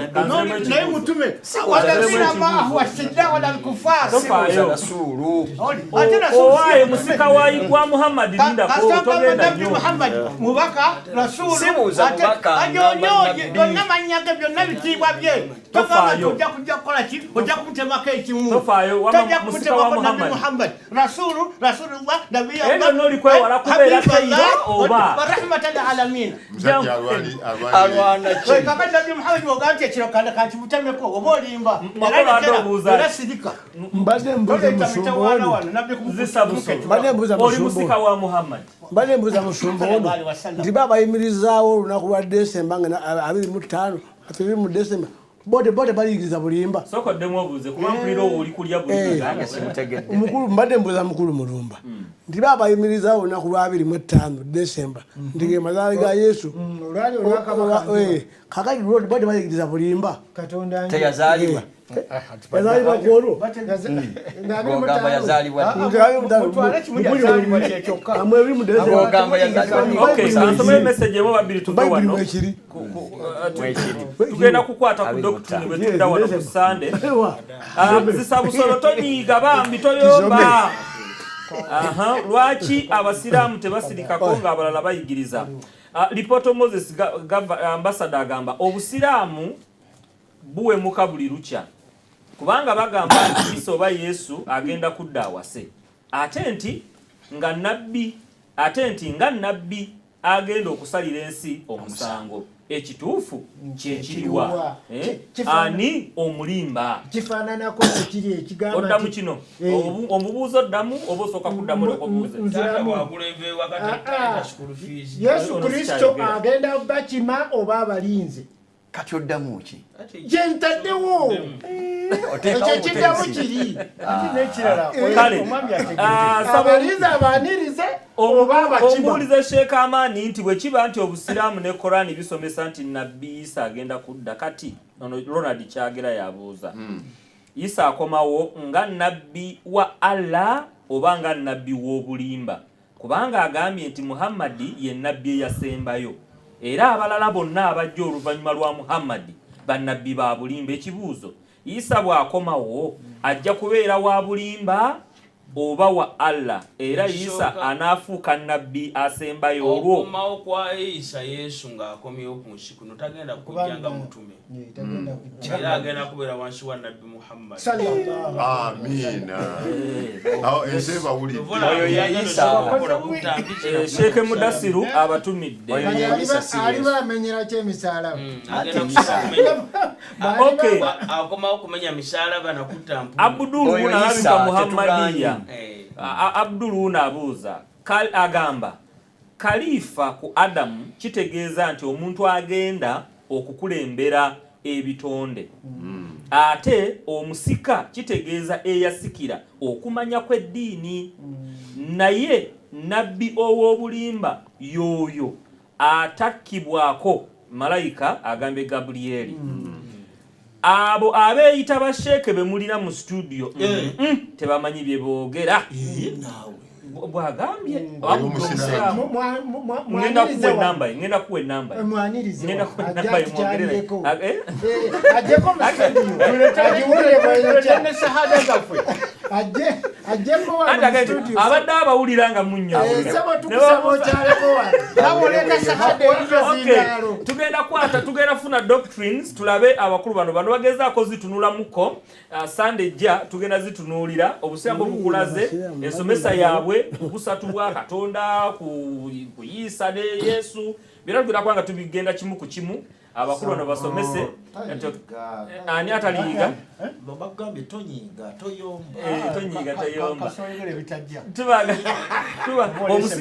Naye mutume. Walazina maahu ashidda wala alkufar. Sibuuza rasuulu. Ate rasuulu Owaaye musika wa Muhammad lindako Kasita togenda Nabbi nnyo. Muhammad mubaka rasuulu Sibuuza ate mubaka, anyonyoje ngamba nabbi. byonna mannya ge byonna bitiibwa bye. Togamba nti Tofaayo. ojja kujja kukola ki ojja kumutemako ekimu. Tofaayo, wama Tojja musika wa kumutemako Nabbi Muhammad. Muhammad rasuulu rasulullah nabbi Ebyo byonna olikwewala kubeera Kairo oba? rahmatan alamin. Musajja alwani. Alwana ki? Kakati Nabbi Muhammad bw'ogamba nti ekiro kale kankimutemeko oba olimba. Makolo Era ate lekera, obuuza era ki? sirika. Mbadde mbuuza Toleeta musumba mitawaana ono. wano Nabbi Zisa busolo. Mbadde mbuuza Oli musumba musika ono. wa Muhammad. Mbadde mbuuza musumba ono nti ba bayimirizaawo olunaku lwa Desemba nga 25 abiri mu Desemba bote bote bayigiriza bulimba. Sooka oddemu obuuze kuba mpulira owo oli kulya buli Nange simutegedde. Mukulu mbadde mbuuza mukulu Mulumba nti ba bayimirizaawo olunaku lwa 25 Desemba nti ge mazaale ga Yesu. Olwali olwakabaka Kakati lwo bote bayigiriza bulimba. Katonda Teyazaalibwa. Yazaalibwa ku olwo. Bw'ogamba yazaalibwa ddi? Mutwale kimu yazaalibwa kye kyokka. Bw'ogamba yazaalibwa ddi? Okay, kansome message emu babiri tuve Bayibuli wano. mwekiri. Tugenda kukwata ku doctrine bwe tudda wano ku Sunday. Zisa busolo tonyiiga bambi toyomba. Aha, lwaki abasiraamu tebasirikako ng'abalala bayigiriza? Lipoto Moses ambassador agamba obusiraamu buwemuka buli lukya kubanga bagamba nti Isa oba Yesu agenda kudda awase ate nti nga nabbi agenda okusalira ensi omusango. Ekituufu kyekiriwa. Ani omulimba? Kifaananako ekiri ekigamba Oddamu kino. Omubuuzo oddamu oba osooka kuddamu olyoka obuuze? Taata bw'agula enva ewaka taleeta school fees. Yesu Kristo agenda bakima oba abalinze. Kati oddamu ki? Gye ntaddewo. Oteekawo Ekyo kiddamu buteesi. kiri. Ate n'ekirala, Kale, omwami ategeere. Abalinze abanirize oba abakima. Omubuulize Sheikh Amani nti bwe kiba nti obusiraamu ne Korani bisomesa nti Nabbi Isa agenda kudda kati ono Ronald Kyagera yabuuza. Isa akomawo nga nabbi wa Allah oba nga nabbi w'obulimba kubanga agambye nti Muhammad ye nabbi eyasembayo era abalala bonna abajja oluvannyuma lwa Muhammad bannabbi ba bulimba. Ekibuuzo, Isa bw'akomawo ajja kubeera wa bulimba oba wa Allah era Isa anaafuuka nabbi asembayo olwo? Okukomawo kwa Isa Yesu ng'akomyewo ku nsi kuno tagenda kujja nga mutume. Era agenda kubeera wansi wa Nabbi Muhammad. Amiina. Awo ensi ebawulidde. Oyo ye Isa. Sheikh Mudasiru abatumidde. Oyo ye Isa si Yesu. Aliba amenyerako emisalaba. Okay. Akomawo kumenya misalaba na kutta mpungu. Abdul Oyo wuno alabika Isa, Muhammadiya. Eh. Abdul wuno abuuza agamba Khalifa ku Adamu kitegeeza nti omuntu agenda okukulembera ebitonde. Ate omusika kitegeeza eyasikira okumanya kw'eddiini. Naye nabbi ow'obulimba y'oyo atakkibwako malayika agambye Gabrieli. Abo abeeyita basheeke be mulina mu studio tebamanyi bye boogera. Bw'agambye. Omusiraamu. Ngenda kuwa enamba ye, ngenda kuwa enamba ye. Mwanirize Ngenda kuwa ajja enamba ye mwongerere. atukyalireko. Eh? Ajjeko mu studio agiwulire bw'ayokya. Ne shahada zaffe. Ajje ajjeko wano Anti mu agambye nti, studio. abadde abawulira nga munnyonyola. Eh, ssebo tukusaba okyaleko wano. Nawe oleeta shahada eri Okay, tugenda kwata, tugenda funa doctrines, tulabe abakulu bano bano bagezaako zitunulamuko. Sunday ejja tugenda zitunuulira obusiraamu bukulaze ensomesa yaabwe ku busatu bwa Katonda, ku Isa ne Yesu, byonna tugenda kuba nga tubigenda kimu ku kimu. Abakulu bano basomese. Ani ataliyiga? Bagambye tonyiiga, toyomba. Eh, tonyiiga, toyomba. Kasongere bitajja. Tuba omusika.